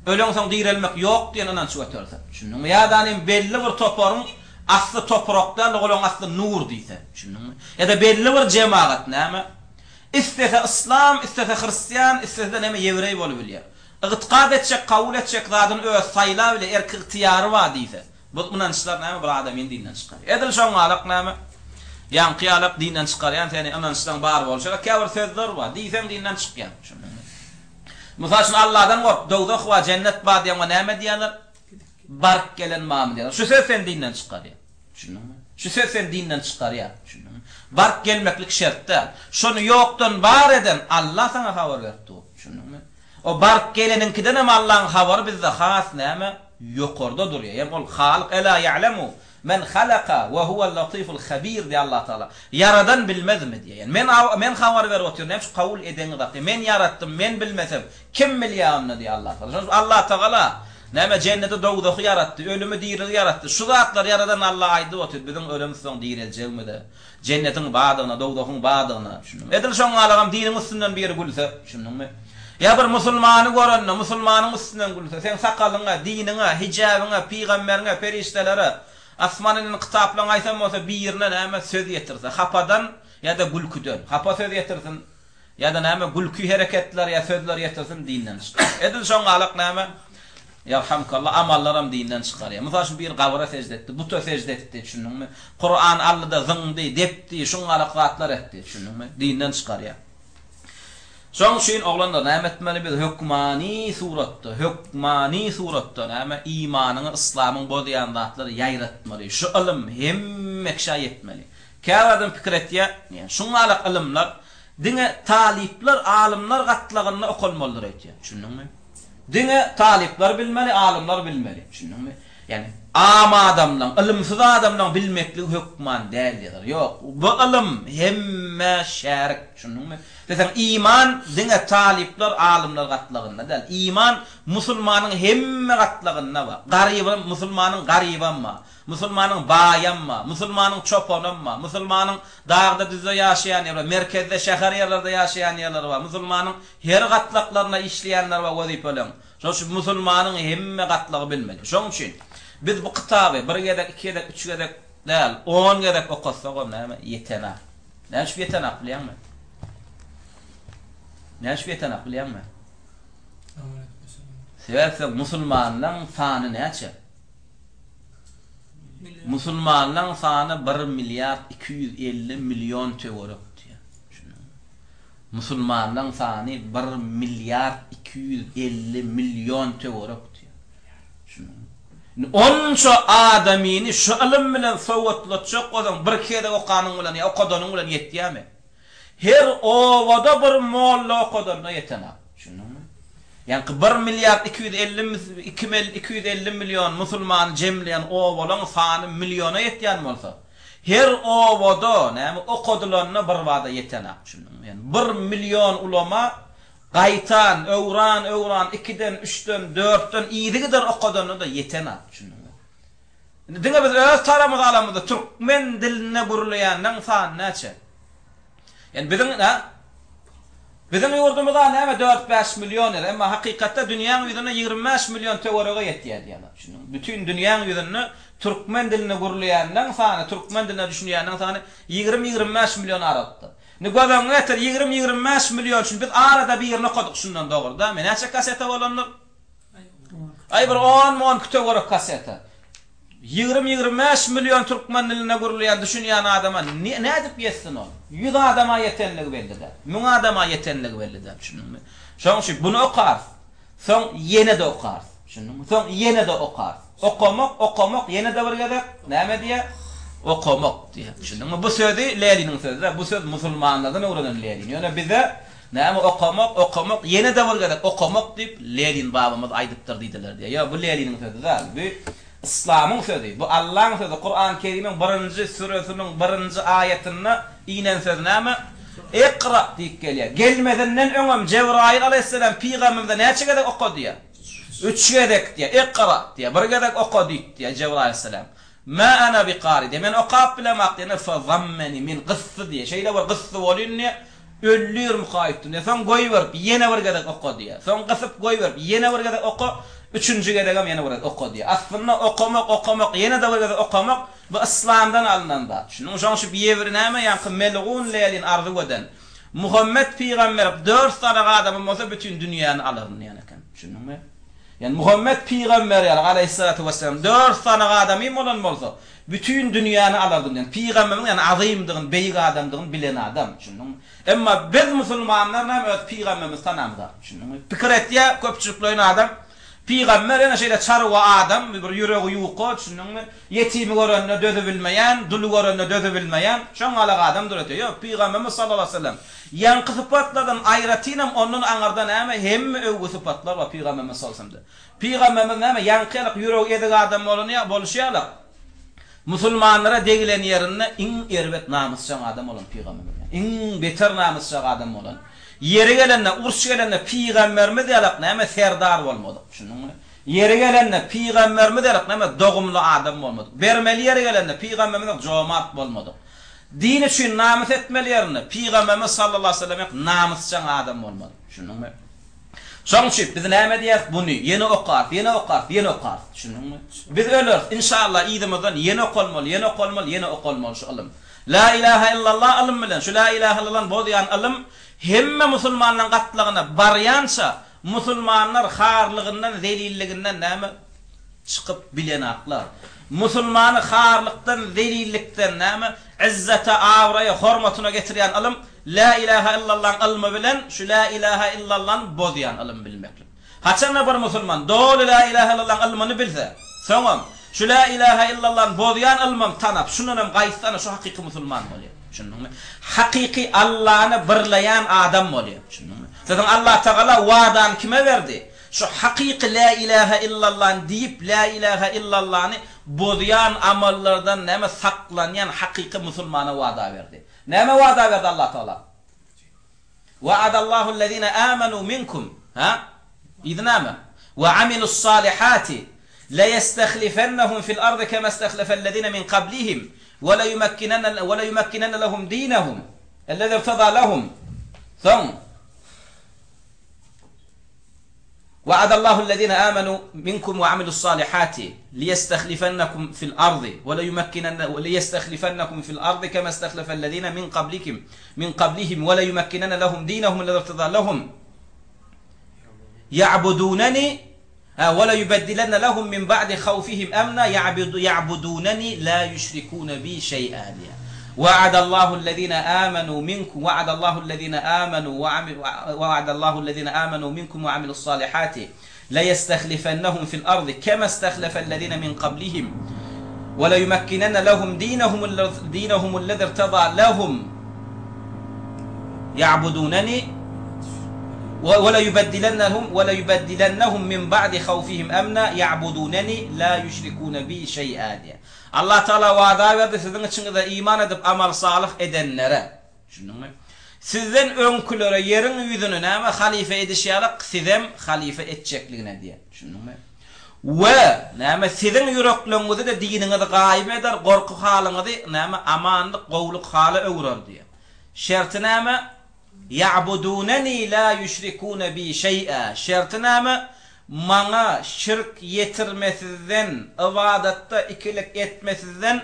öleňsoň direlmek ýok diýen ynanç göterse. Düşündiňmi? Ýa-da nem belli bir toparyň asly toprak däl-de olaryň asly nur diýse. Düşündiňmi? Ýa-da belli bir jemagat näme islese yslam, islese hristian, islese-de näme ýewreý bolubilýär. Ygtykat etjek, kabul etjek zadyny özi saýlabilýär, erk-ygtyýary bar diýse. Bu ynançlar näme bir adamyny dinden çykarýar. Edil şoňňalak näme ýaňky ýalak dinden çykarýan seni ynançlaň bar bolşy ýaly käbir sözler bar diýseň dinden çykýaň. Mysal üçin Alladan gork dowzah bar jennet bar diýeňde näme diýýärler? Baryp gelen barmy diýýärler. Şu söz seni dinden çykarýar. Düşündiňmi? Şu söz seni dinden çykarýar. Düşündiňmi? Baryp gelmeklik şert däl. Şony ýokdan bar eden Allah saňa habar berip dur. Düşündiňmi? O baryp geleniňkidenem Allaň habary bizde has näme? ýokarda durýar. Ýa ol Halyk Ela ýa'lemu men halaka we huwel latiful habir diýýär Allah Tagala. Ýaradan bilmezmi diýýär. Ýani men men habar berip otyryn, näme üçin kabul edeňizok diýýär. Men ýaratdym, men bilmesem, kim bilýär onda diýýär Allah Tagala. Şonuň üçin Allah Tagala näme jenneti dowzahy ýaratdy, ölümi diriligi ýaratdy. Şu zatlary ýaradan Allah aýdyp otyr, biziň ölemizsoň direljegimize. Jennetiň bardygyna, dowzahyň bardygyna, düşündiňmi? Edil şoň ýalagam diniň üstünden biri gülse, düşündiňmi? Ýa bir musulmany görende, musulmanyň üstünden gülse, seň sakalyňa, diniňe, hijäbiňe, pygamberiňe, perişdelere, asman inen kitaplaryňa aýsam bolsa birine näme söz ýetirse, hapadan ýa-da gülküden, hapa söz ýetirsin, Ýa-da näme gülki hereketler ýa sözler ýetirsin dinden çykar. Edil şoň galak näme Ýarhamkallah amallaram dinden çykarýar. Mysal üçin biri gabyra sežde etdi, buta sežde etdi düşündiňmi? Kuran aldy-da zyňdy, depdi, şuň galak zatlar etdi düşündiňmi? Dinden çykarýar. Şoň üçin oglanlar näme etmeli biz hökmany suratda, hökmany suratda näme imanyňy, yslamyňy bozýan zatlary ýaýratmaly. Şu ylym hemme kişä ýetmeli. Käbir adam pikir etýär, şuň galak ylymlar Diňe talyplar alymlar gatlagynda okalmalydyr öýtýän. Düşündiňmi? Diňe talyplar bilmeli, alymlar bilmeli. Düşündiňmi? Ýagny am adamlaň, ylymsyz adamlaň bilmekligi hökman däl diýýärler. Ýok, bu ylym hemmä şärik. Düşündiňmi? Diýseň iman diňe talyplar, alymlar gatlagynda däl. Iman musulmanyň hemme gatlagynda bar. Garybam, musulmanyň garybam bar. Musulmanyň baýam bar, musulmanyň çopanam bar, musulmanyň dagda-düzde ýaşaýan ýeri bar, merkezde, şäher ýerlerde ýaşaýan ýerleri bar, musulmanyň her gatlaklarynda işleýänleri bar wezipeleň. Şonuň üçin musulmanyň hemme gatlagy bilmeli. Şonuň üçin biz bu kitaby bir gezek, iki gezek, üç gezek däl, on gezek okatsagam näme, ýetenak. Näme üçin ýetenak bilýäňmi? Näme üçin ýetenak bilýäňmi? Sebäp musulmanlaryň sany näçe? Musulmanlaň sany bir milliard 250 million töwerek diýýär. Düşündiňmi? Musulmanlaň sany bir milliard 250 million töwerek diýýär. Düşündiňmi? Indi onça adamyny şu ylym bilen sowatlatjak bolsaň, bir-iki gezek okanyň bilen ýa okadanyň bilen ýetýärmi? Her obada bir molla okadanda ýetenak. Düşündiňmi? Ýaňky bir milliard 250 iki mil 250 million musulmany jemleýän obalaň sany milliona ýetýän bolsa, her obada näme okadylanda bir bada ýetenak. Düşündiňmi? Ýani bir million ulama gaýtan, öwran, öwran ikiden, üçden, dörtden yzygider okadanda-da ýetenak. Düşündiňmi? Indi diňe biz öz taramyzy alamyzda türkmen dilinde gürleýänleň sany näçe? Ýani biziň nä? Biziň ýurdumyzda näme 4-5 million ýer, emma hakykatda dünýäň ýüzünde 25 million töwerege ýetýär diýýärler. Düşündiňmi? Bütin dünýäň ýüzünde türkmen dilinde gürleýänleň sany, türkmen diline düşünýänleň sany 20-25 million aralykda. Indi göz öňüňe getir, 20-25 million üçin biz arada birini okadyk şundan dogry-da. Men näçe kaseta bolandyr? Aý bir on-mon töwerek kaseta. 20-25 million türkmen dilinde gürleýän, düşünýän adama nädip ýetsin ol? 100 adama ýetenligi belli däl. 1000 adama ýetenligi belli däl, düşündiňmi? Şonuň üçin buny okarys. Soň ýene-de okarys. Düşündiňmi? Soň ýene-de okarys. Okamak, okamak, ýene-de bir gezek näme diýýär? Okamak diýýär. Düşündiňmi? Bu sözi Leniniň sözi däl. Bu söz musulmanlardan öwrenen Lenin. Ýöne bize Näme okamak, okamak, ýene-de bir gezek okamak diýip, Lenin babamyz aýdypdyr diýdiler diýýär. Ýok, bu Leniniň sözi däl. Bu Yslamyň sözi. Bu Allaň sözi. Kuran Kerimiň birinji süresiniň birinji aýatynda inen söz näme? Ikra diýip gelýär. Gelmezinden öňem Jebraýyl alaýhyssalam pygamberimize näçe gezek oka diýýär? Üç gezek diýýär. Ikra diýýär. Bir gezek oka diýip diýýär Jebraýyl alaýhyssalam. Mä ana bikari diýýär. Men okap bilemok diýende, fe zammeni, meni gysdy diýýär. Şeýle bir gysdy welin diýýär, Öldürmika öýtdüm diýýär. Soň goýberip, ýene bir gezek oka diýýär. Soň gysyp goýberip, ýene bir gezek oka, üçünji gezegem ýene bir gezek oka diýýär. Aslynda okamak, okamak, ýene-de bir gezek okamak bu yslamdan alnan zat. Şunuň şoň üçin ýewri näme ýaňky melgun Lenin arzuw eden Muhammet pygamber dört sany adamym bolsa bütin dünýäni alaryn diýen eken. Düşündiňmi? Ýani Muhammet pygamber ýaly aleýhissalatu wessalam dört sany adamym bolan bolsa, Bütin dünýäni alardym diýen. Pygamberiň ýagny azymdygyny, beýik adamdygyny bilen adam, düşündiňmi? Emma biz musulmanlar näme öz pygamberimizi tanamyzak, düşündiňmi? Pikir etýär köpçülikleýin adam, Pygamber ýöne şeýle çarwa adam, bir ýüregi ýuka, düşündiňmi? Ýetimi görende dözübilmeýän, duly görende dözübilmeýän, şoň ýalak adamdyr öte. Ýok, Pygamberimiz sallallahu aleýhi we sellem ýaňky sypatlardan aýratynam ondan aňyrda näme hemme öwgi sypatlar bar Pygamberimiz sallallahu aleýhi we sellemde. Pygamberimiz näme ýaňky ýalak ýüregi ezik adam bolany bolşy ýalak musulmanlara degilen ýerinde iň erbet namysjaň adam bolan Pygamberimiz. Iň beter namysjak adam bolan. Ýeri gelende, uruş gelende Pygamberimiz ýalak näme serdar bolmadyk. Düşündiňmi? Ýeri gelende, Pygamberimiz ýalak näme dogumly adam bolmadyk. Bermeli ýeri gelende, Pygamberimiz ýalak jomart bolmadyk. Din üçin namys etmeli ýerinde, Pygamberimiz sallallahu aleýhi we sellem ýalak namysjaň adam bolmadyk. Düşündiňmi? Şonuň üçin biz näme edýäris? Buny ýene okarys, ýene okarys, ýene okarys. Düşündiňmi? Biz öleris, inşallah yzymyzdan ýene okalmaly, ýene okalmaly, ýene okalmaly şu ylym. La ilaha illallah ylym bilen, şu la ilaha illallany bozýan ylym hemme musulmanlaryň gatlagyna barýança musulmanlar harlygyndan, zelilliginden näme çykyp bilenaklar. Musulmany harlykdan, zelillikden näme yzzete, abraýa, hormatyna getirýän ylym La ilaha illallaň ylmy bilen şu La ilaha illallany bozýan ylym bilmeklik. Haçanda bir musulman doly La ilaha illallaň ylmyny bilse, soňam şu La ilaha illallany bozýan ylmam tanap, şundanam gaýtsa ana şu hakyky musulman bolýar. Düşündiňmi? Hakyky Allany birleýän adam bolýar. Düşündiňmi? Siziň Allatagala wadany kime berdi? Şu hakyky La ilaha illallany diýip, La ilaha illallany bozýan amallardan näme saklanýan hakyky musulmana wada berdi. Näme wada berdi Allatagala? Wa'adallahu-allezine amenu minkum, ha? Yzy näme? Ve amilussalihati leyestehlifennehum fil ardy kema estehlefellezine min kablihim ve leyumekkinenne ve leyumekkinenne lehum dinehum ellezî irtazâ lehum. Soň Wa'adallahu-allezine amenu minkum ve amilussalihati liyestehlifennekum fil ardy ve leyumekkinenne ve liyestehlifennekum fil ardy kema estehlefellezine min kablikim min qablihim we leyumekkinenne lehum dinehum ellezî irtazâ lehum ya'budûneni we leyubeddilenne lehum min ba'di havfihim emna ya'budûneni lâ yüşrikûne bî şey'â diýýär. Wa'adallahu-llezîne âmenû minkum wa'adallahu-llezîne âmenû wa'adallahu-llezîne âmenû minkum we amilu's-sâlihâti leyestehlifennehum fil ardy kema estehlefellezîne min qablihim we leyumekkinenne lehum dinehumullezî irtazâ lehum ya'budûneni we leyubeddilennehum we leyubeddilennehum min ba'di havfihim emna ya'budûneni lâ yüşrikûne bî şey'â diýýär. Allah Tagala wada berdi siziň içiňizde iman edip amal salyh edenlere. Düşündiňmi? Sizden öňkülere ýeriň ýüzüni näme halyfa edişi ýaly sizem halyfa etjekligine diýen. Düşündiňmi? We näme siziň ýürekleňizi-de diniňizi gaýym eder, gorky halyňyzy näme amanlyk, gowulyk hala öwrer diýen. Şerti näme? Ýa'buduneni la ýüşrikune bi şeý'a. Şerti näme? Maňa şirk ýetirmesizden, ybadatda ikilik etmesizden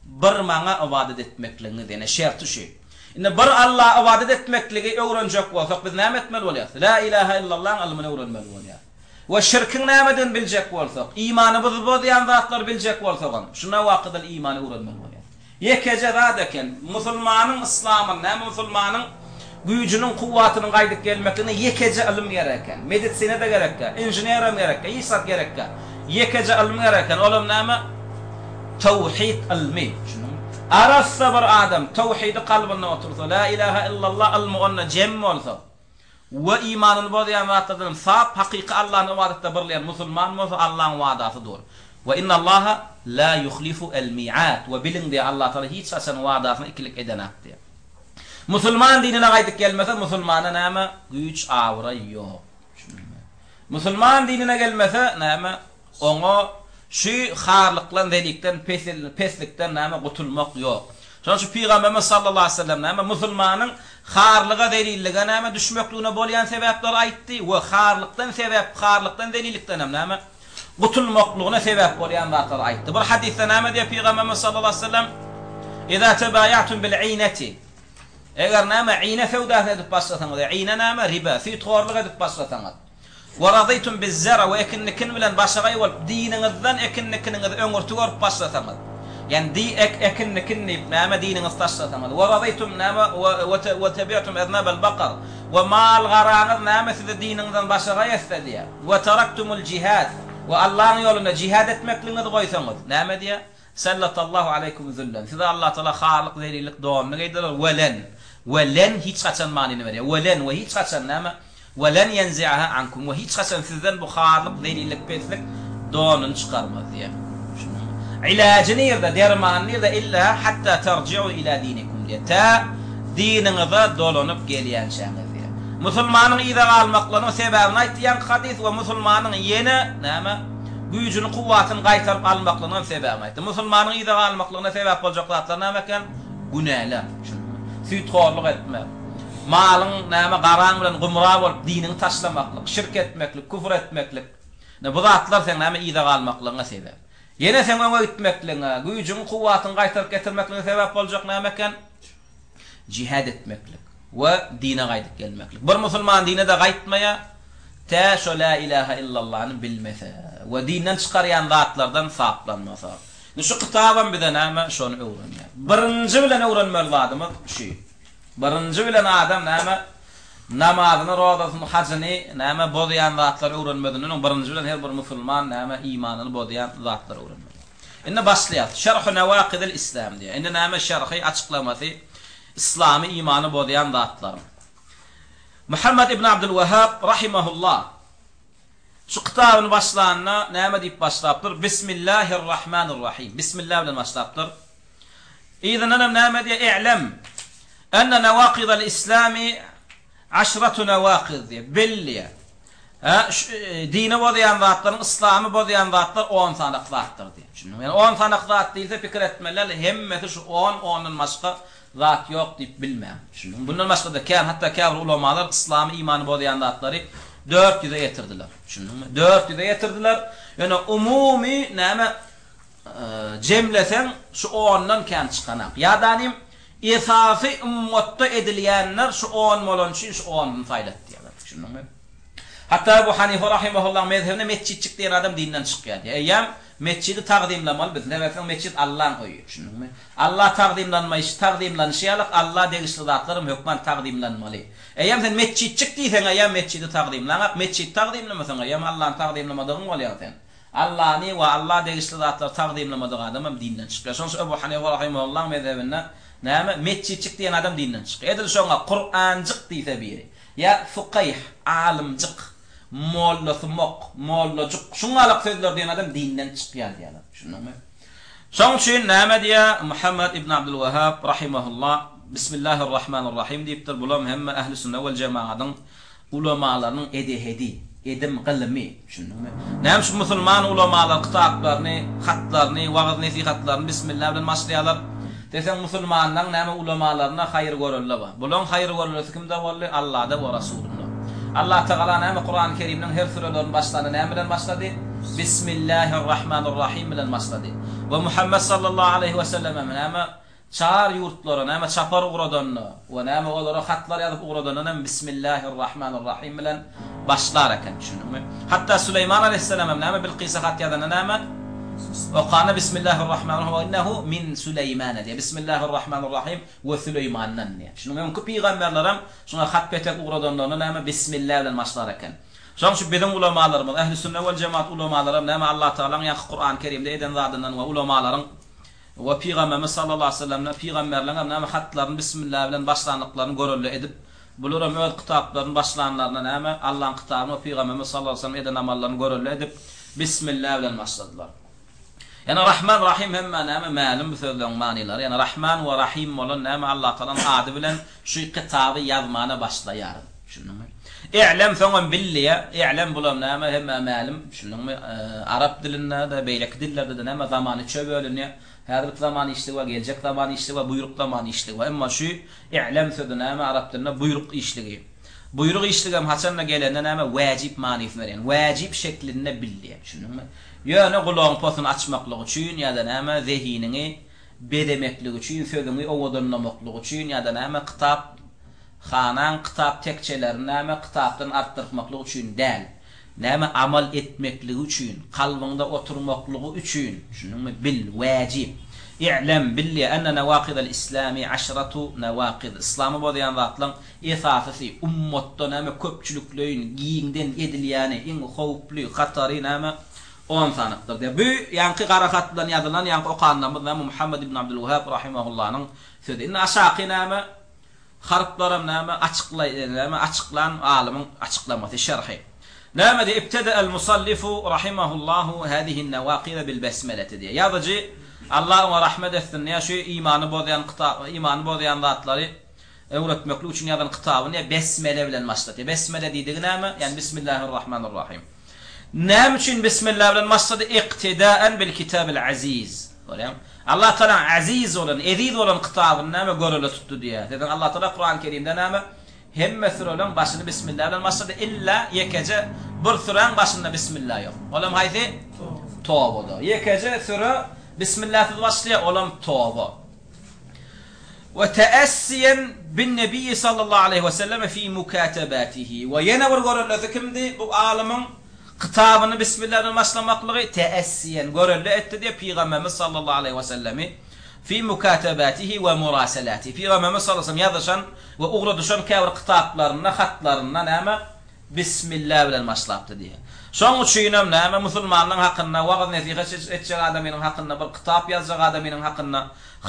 Bir maňa ybadat etmekligiňiz ýene şerti şu. Indi bir Allaha ybadat etmekligi öwrenjek bolsak biz näme etmeli bolýarys? La ilaha illallahyň ylmyny öwrenmeli bolýarys. We şirkiň nämedigini biljek bolsak, imanymyzy bozýan zatlary biljek bolsagam, şu nawakydyl imany öwrenmeli bolýarys. Ýekeje zat eken, musulmanyň yslamyny, näme musulmanyň güýjüniň, kuwwatynyň gaýdyp gelmekligine ýekeje ylym gerek eken. Medisina-da gerekkä, inženerem gerekkä, hiç zat gerekkä. Ýekeje ylym gerek eken, olam näme? Tawhid ylmy. Düşündiňmi? Arassa bir adam tawhidi kalbynda otursa, la ilaha illallah ylmy onda jem bolsa we imanyny bozýan zatlardan hem sap, hakyky Allany ybadatda birleýän musulman bolsa, Allaň wadasy dur. We innallaha la yuhlifu el mi'ad. We biliň diýýär, Allah Tagala hiç haçan wadasyna ikilik edenak diýýär. Musulman dinine gaýdyp gelmese, musulmana näme? Güýç, abraý ýok. Düşündiňmi? Musulman dinine gelmese, näme? Oňa şu harlykdan, zelikden, peslikden näme gutulmak ýok. Şonuň üçin Pygamberimiz sallallahu aleýhi we sellem näme musulmanyň harlyga, zelillige näme düşmekligine bolýan sebäpleri aýtdy we harlykdan sebäp, harlykdan, zelillikden hem näme gutulmaklygyna sebäp bolýan zatlary aýtdy. Bir hadysda näme diýýär Pygamberimiz sallallahu aleýhi we sellem? Iza tebaýatum bil ineti. Eger näme ine söwdasyny edip başlasaňyz, ine näme riba, süýthorlyk edip başlasaňyz. We radytum biz-zera we ekin-dikin bilen başagaý bolup, diniňizden ekin-dikiniňizi öňürti görüp başlasaňyz, ýagny di ek ekin-dikin diýip, näme diniňizi taşlasaňyz, we radytum näme we we tebi'tum eznabel bakar. We mal-garaňyz näme sizi diniňizden başagaý etse diýýär. We teraktumul jihad, we Allahyň ýolunda jihad etmekligiňizi goýsaňyz, näme diýýär? Sallatallahu aleýkum zullen, size Allatagala harlyk, zelillik donuny geýdirer, we len, we len hiç haçan manyny berýär, we len we hiç haçan näme? We len ýenzi'aha ankum, we hiç haçan sizden bu harlyk, zelillik, peslik donuny çykarmaz diýýär. Düşündiňmi? Ilajy nirde, dermany nirde illa hatta terji'u ila dinikum diýýär. Tä diniňize dolanyp gelýänçäňiz diýýär. Musulmanyň yza galmaklygynyň sebäbini aýtdy ýaňky hadys we musulmanyň ýene näme? Güýjüni, kuwwatyny gaýtaryp almaklygynyň hem sebäbini aýtdy. Musulmanyň yza galmaklygyna sebäp boljak zatlar näme eken? Günäler. Düşündiňmi? Süýthorluk etmek, malyň näme garaň bilen gumra bolup diniňi taşlamaklyk, şirk etmeklik, küfür etmeklik. Ine bu zatlar seň näme yza galmaklygyňa sebäp. Ýene seň öňe gitmekligiňe, güýjüňi, kuwwatyňy gaýtaryp getirmekligiňe sebäp boljak näme eken? Jihad etmeklik we dine gaýdyp gelmeklik. Bir musulman dine-de gaýtmaýar, tä şo lä ilähä illallany bilmese we dinden çykarýan zatlardan saplanmasa. Indi şu kitabam bize näme şony öwrenýär. Birinji bilen öwrenmeli zadymyz şu. Birinji bilen adam näme namazyny, rozasyny, hajyny näme bozýan zatlary öwrenmezinden öň birinji bilen her bir musulman näme imanyny bozýan zatlary öwrenmeli. Indi başlaýas. Şerhu Nawakidil Islam diýýär. Indi näme şerhi, açyklamasy Yslamy, imany bozýan zatlaryň. Muhammed ibn Abdul Wahhab rahimehullah şu kitabyny başlanda näme diýip başlapdyr? Bismillahirrahmanirrahim. Bismillah bilen başlapdyr. Yzyndan hem näme diýýär? I'lem enne nawakidal islami Aşratu newakyz diýýär. Bil diýýär. Hä, şu dini bozýan zatlaryň, yslamy bozýan zatlar on sanak zatdyr diýýär. Düşündiňmi? Ýagny on sanak zat diýilse pikir etmeli däl, hemmesi şu on, ondan başga zat ýok diýip bilmäň. Düşündiňmi? Bundan başga-da kän, hatda käbir ulamalar yslamy, imany bozýan zatlary dört ýüze ýetirdiler. Düşündiňmi? Dört ýüze ýetirdiler. Ýöne umumy näme Jemleseň şu ondan kän çykanak. Ýadanim esasy ümmatda edilýänler şu on bolany üçin şu onuny saýlat diýýärler. Düşündiňmi? Hatda Ebu Hanife rahimahullaň mezhebinde metjitjik diýen adam dinden çykýar diýýär. Eýýäm metjidi tagzymlamaly biz. Sebäbi soň metjit Allaň öýi. Düşündiňmi? Alla tagzymlanmaýşy, tagzymlanyşy ýalyk Alla degişli zatlar hem hökman tagzymlanmaly. Eýýäm sen metjitjik diýseň eýýäm metjidi tagzymlaňak. Metjidi tagzymlamasaň eýýäm Allany tagzymlamadygyň bolýar sen. Allany we Alla degişli zatlary tagzymlamadyk adam hem dinden çykýar. Şonuň üçin Ebu Hanife rahimahullaň mezhebinde näme, metjitjik diýen adam dinden çykýar. Edil şoňa Kuranjyk diýse biri, ýa fukyh, alymjyk, mollasumak, mollajyk, şuňalak sözler diýen adam dinden çykýar diýýärler. Düşündiňmi? Şonuň üçin näme diýýär Muhammet ibn Abdulwahhab rahimahullah, Bismillahirrahmanirrahim diýipdir. Bulam hemme ähli-sünne wel-jemagatyň Ulamalarynyň edehedi, edim-gylymy, düşündiňmi? Näme üçin musulman ulamalar kitaplaryny, hatlaryny, wagyz-nesihatlaryny Bismillah bilen başlaýarlar? Deseň, musulmanlaryň näme ulamalaryna haýyr-görelde bar. Bularyň haýyr-göreldesi kimde boldy? Allada we Rasulynda. Allatagala näme Kurany Kerimniň her sürelerini başlanda näme bilen başlady? Bismillahirrahmanirrahim bilen başlady. We Muhammet sallallahu aleýhi we sellem hem näme Çar ýurtlara näme çapar ugradanda we näme olara hatlar ýazyp ugradanda hem Bismillahirrahmanirrahim bilen başlar eken, düşündiňmi? Hatda Süleýman aleýhissalam hem näme Bilkise hat ýazanda näme okanda Bismillahirrahmanirrahim we innehu min Süleýmana diýýär. Bismillahirrahmanirrahim we Süleýmandan diýýär. Düşündiňmi? Öňki pygamberler hem şuňa hat-petek ugradanlarynda näme Bismillah bilen başlar eken. Şonuň üçin biziň ulamalarymyz, Ehli-sünne wel-jemaat ulamalary hem näme Allatagalaň ýaňky Kurany Kerimde eden zadyndan we ulamalaryň We Pygamberimiz sallallahu aleýhi we sellemden pygamberleriň hem näme hatlaryny Bismillah bilen başlandyklaryny görelde edip, bular hem öz kitaplaryny başlanlarynda näme Allaň kitabyny we Pygamberimiz sallallahu aleýhi we sellem eden amallaryny görelde edip, Bismillah bilen başladylar. Ýagny Rahman Rahym hemmä näme mälim bu sözleriň manylary. Ýagny Rahman we Rahym bolan näme Allatagalaň ady bilen şu kitaby ýazmana başlaýaryn. Düşündiňmi? I'lem soňam bil diýýär. I'lem bulam näme hemmä mälim. Düşündiňmi? Arap dilinde-de, beýleki dillerde-de näme zaman üçe bölünýär. Häzirki zaman işligi bar, geljek zaman işligi bar, buýruk zaman işligi bar. Emma şu i'lem sözi näme arap dilinde buýruk işligi. Buýruk işligi hem haçanda gelende näme wäjip manysyny berýär. Wäjip şeklinde bil diýýär. Düşündiňmi? Ýöne gulagyň posuny açmaklyk üçin ýa-da näme zehiniňi bezemeklik üçin, sözüňi owadanlamaklyk üçin ýa-da näme kitap Hanaň kitap tekjelerini näme kitapdan artdyrtmaklyk üçin däl, näme amal etmekligi üçin, kalbyňda oturmaklygy üçin, düşündiňmi, bil, wäjip. I'lem, bil diýýär, enne nawakidel islami aşratu nawakid, yslamy bozýan zatlaryň esasysy, ummatda näme köpçülikleýin, giňden edilýäni, iň howply, hatary näme, on sanykdyr diýýär. Bu ýaňky gara hat bilen ýazylan, ýaňky okanlarymyz näme, Muhammet ibn Abdulwahhab rahimahullanyň sözi. Indi aşaky näme, Harplaram näme, açyklaý, näme, açyklan alymyň açyklamasy, şerhi. Näme diýýär, Ibtede'el musallifu rahimahullahu hazihin-newakize bil-besmeleti diýýär. Ýazyjy, Allah oňa rahmet etsin diýýär, şu imany bozýan kitap, imany bozýan zatlary öwretmeklik üçin ýazan kitabyny diýýär, besmele bilen başlatýar. Besmele diýdigi näme? Ýagny Bismillahirrahmanirrahim. Näme üçin Bismillah bilen başlady? Iqtidaen bil kitabil aziz. Görýäňmi? Allah Tagalaň aziz bolan, eziz bolan kitabyny näme görelde tutdy diýýär. Sebäbi Allah Tagala Kurany Kerimde näme? Hemme süreleň başyny Bismillah bilen başlady, illa ýekeje bir süräň başynda Bismillah ýok. Olam haýsy? Tobada. Ýekeje süre Bismillahsyz başlaýar, olam Toba. We teessiýen bin Nebiyyi sallallahu aleýhi we selleme fi mukatabatihi. We ýene bir görellesi kimdi? Bu alymyň kitabyny Bismillah bilen başlamaklygy teessiýen, görelde etdi diýip Pygamberimiz sallallahu aleýhi we sellemi fi mukatabatihi we murasalatihi. Pygamberimiz sallallahu aleýhi we sellem ýazyşan we ugradyşan käbir kitaplarynda, hatlarynda näme? Bismillah bilen başlapdy diýýär. Şoň üçinem näme, musulmanlaň hakynda wagyz-nesihat etjek adamynyň hakynda, bir kitap ýazjak adamynyň hakynda,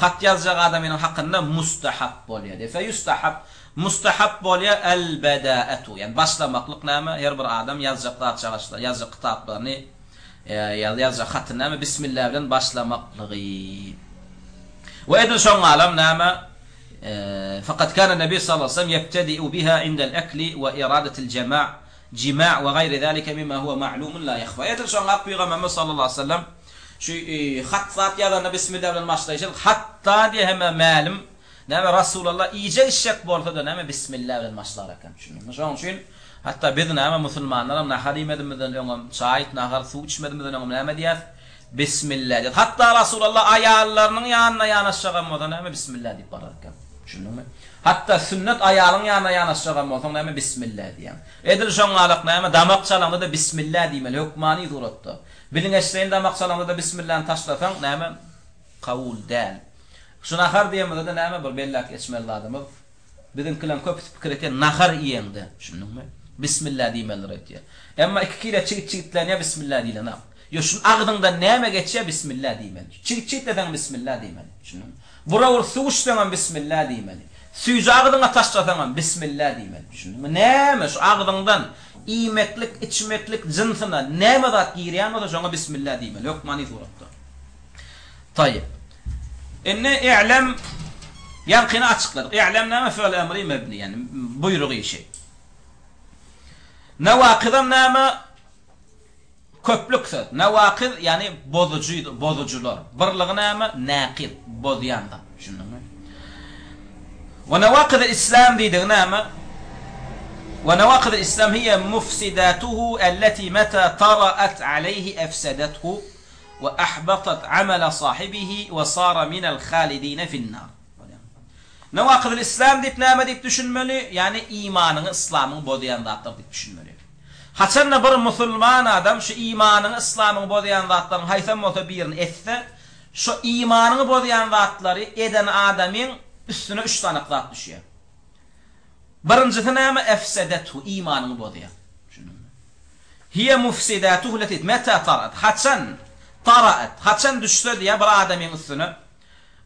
hat ýazjak adamynyň hakynda mustahap bolýar diýýär. Feýustahab, mustahap bolýar el-bedäetu, ýagny başlamaklyk näme, her bir adam ýazjak zatjagaçlar, ýazjak kitaplaryny, ýa ýazjak hatyny näme, Bismillah bilen başlamaklygy. We edil şoňňalam näme, Fakat kana Nebi sallallahu aleyhi ve sellem yebtedi'u biha indel ekli we iradatil jema' jima' we gaýri zalike mimma huwe ma'lumun la yahfa. Edil şoňa Pygamberimiz sallallahu aleyhi ve sellem şu hat zat ýazanda Bismillah bilen başlaýşy, hatda diýe hemme mälim, näme Rasulullah iýjek içjek bolsa-da näme Bismillah bilen başlar eken. Düşündiňmi? Şonuň üçin hatda biz näme musulmanlaram nahar iýmezimizden öňem, çaý, nahar, suw içmezimizden öňem näme diýýäs? Bismillah diýip, hatda Rasulallah aýallarynyň ýanyna ýanaşjagam bolsa näme Bismillah diýip barar eken. Düşündiňmi? Hatda sünnet aýalyň ýanyna ýanaşjagam bolsaň näme Bismillah diýýäň. Edil şoňňalak näme damak çalaňda-da Bismillah diýmeli hökmany suratda. Bilgeşleýin damak çalaňda-da Bismillany taşlasaň näme kabul däl. Şu nahar diýemizde-de näme bir belläp geçmeli zadymyz. Biziňkileň köpüsi pikir etýär, nahar iýeňde, düşündiňmi? Bismillah diýmelidir öýtýär. Emma iki kile çigit çigitlenýär, bismillah diýlenok. Ýok, şuny agzyňdan näme geçýär, bismillah diýmeli. Çigit çigitleseň bismillah diýmeli, düşündiňmi? Bura bir suw içseňem bismillah diýmeli. Süýji agzyňa taşlasaňam bismillah diýmeli, düşündiňmi? Näme şu agzyňdan iýmeklik, içmeklik jynsyna näme zat girýän bolsa şoňa bismillah diýmeli, hökmany suratda. Taýyp. Indi i'lem ýaňkyny açykladyk. I'lem näme? Fi'l emri mebni, ýagny buýruk işi. Nawakizam näme? Köplük söz. Nawakiz ýagny bozujy, bozujylar. Birligi näme? Nakiz, bozýan zat. Düşündiňmi? We nawakizul islam diýdigi näme? We nawakizul islam hiýe mufsidatuhu allati meta tara'at aleýhi efsedathu we ahbatat amala sahibihi we sara minel halidine finnar. Nawakyzyl islam diýip näme diýip düşünmeli? Ýagny imanyňy, yslamyňy bozýan zatlar diýip düşünmeli. Haçanda bir musulman adam şu imanyňy, yslamyňy bozýan zatlaryň haýsam bolsa birini etse, şo imanyňy bozýan zatlary eden adamyň üstüne üç sany zat düşýär. Birinjisi näme? Efsedethu, imanyňy bozýar. Düşündiňmi? Hiýe mufsidatuhu leti meta tarat, haçan, taraat, haçan düşse diýýär bir adamyň üstüne,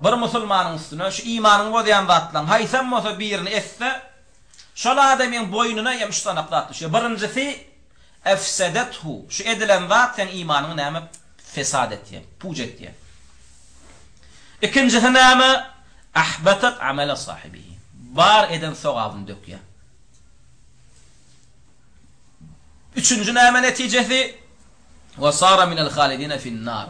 bir musulmanyň üstüne şu imanyňy bozýan zatlaryň haýsam bolsa birini etse, şol adamyň boýnuna hem üç sanak zat düşýär. Birinjisi, efsedethu, şu edilen zat seň imanyňy näme fesat etýär, puç etýär. Ikinjisi näme? Ahbatat amala sahibihi, bar eden sogabyny dökýär. Üçünji näme netijesi? Wa sara minel halidine finnar.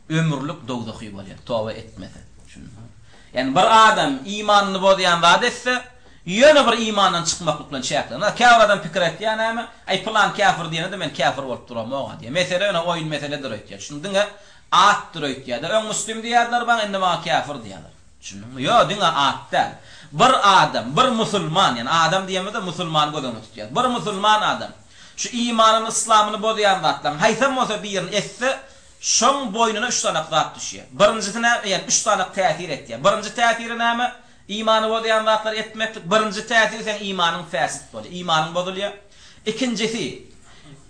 Ömürlik dowzahy bolýar, toba etmese. Düşündiňmi? Ýagny bir adam imanyny bozýan zat etse, ýöne bir imandan çykmaklyk bilen çäklenmez. Käbir adam pikir etýär näme? Aý pylan käfir diýende-de men käfir bolup duramok-a diýýär. Mesele ýöne oýun meseledir öýtýär. Düşündiňmi? Diňe atdyr öýtýär-de. Öň müslim diýýärdiler maňa, indi maňa käfir diýýärler. Düşündiňmi? Ýok, diňe at däl. Bir adam, bir musulman, ýagny adam diýemizde musulmany göz öňünde tutýarys. Bir musulman adam şu imanyny, yslamyny bozýan zatlaryň haýsam bolsa birini etse, Şoň boýnuna üç sanak zat düşýär. Birinjisi näme? Ýagny üç sanak täsir etýär. Birinji täsiri näme? Imany bozýan zatlary etmeklik. Birinji täsiri seň imanyň fäsit bolýar. Imanyň bozulýar. Ikinjisi,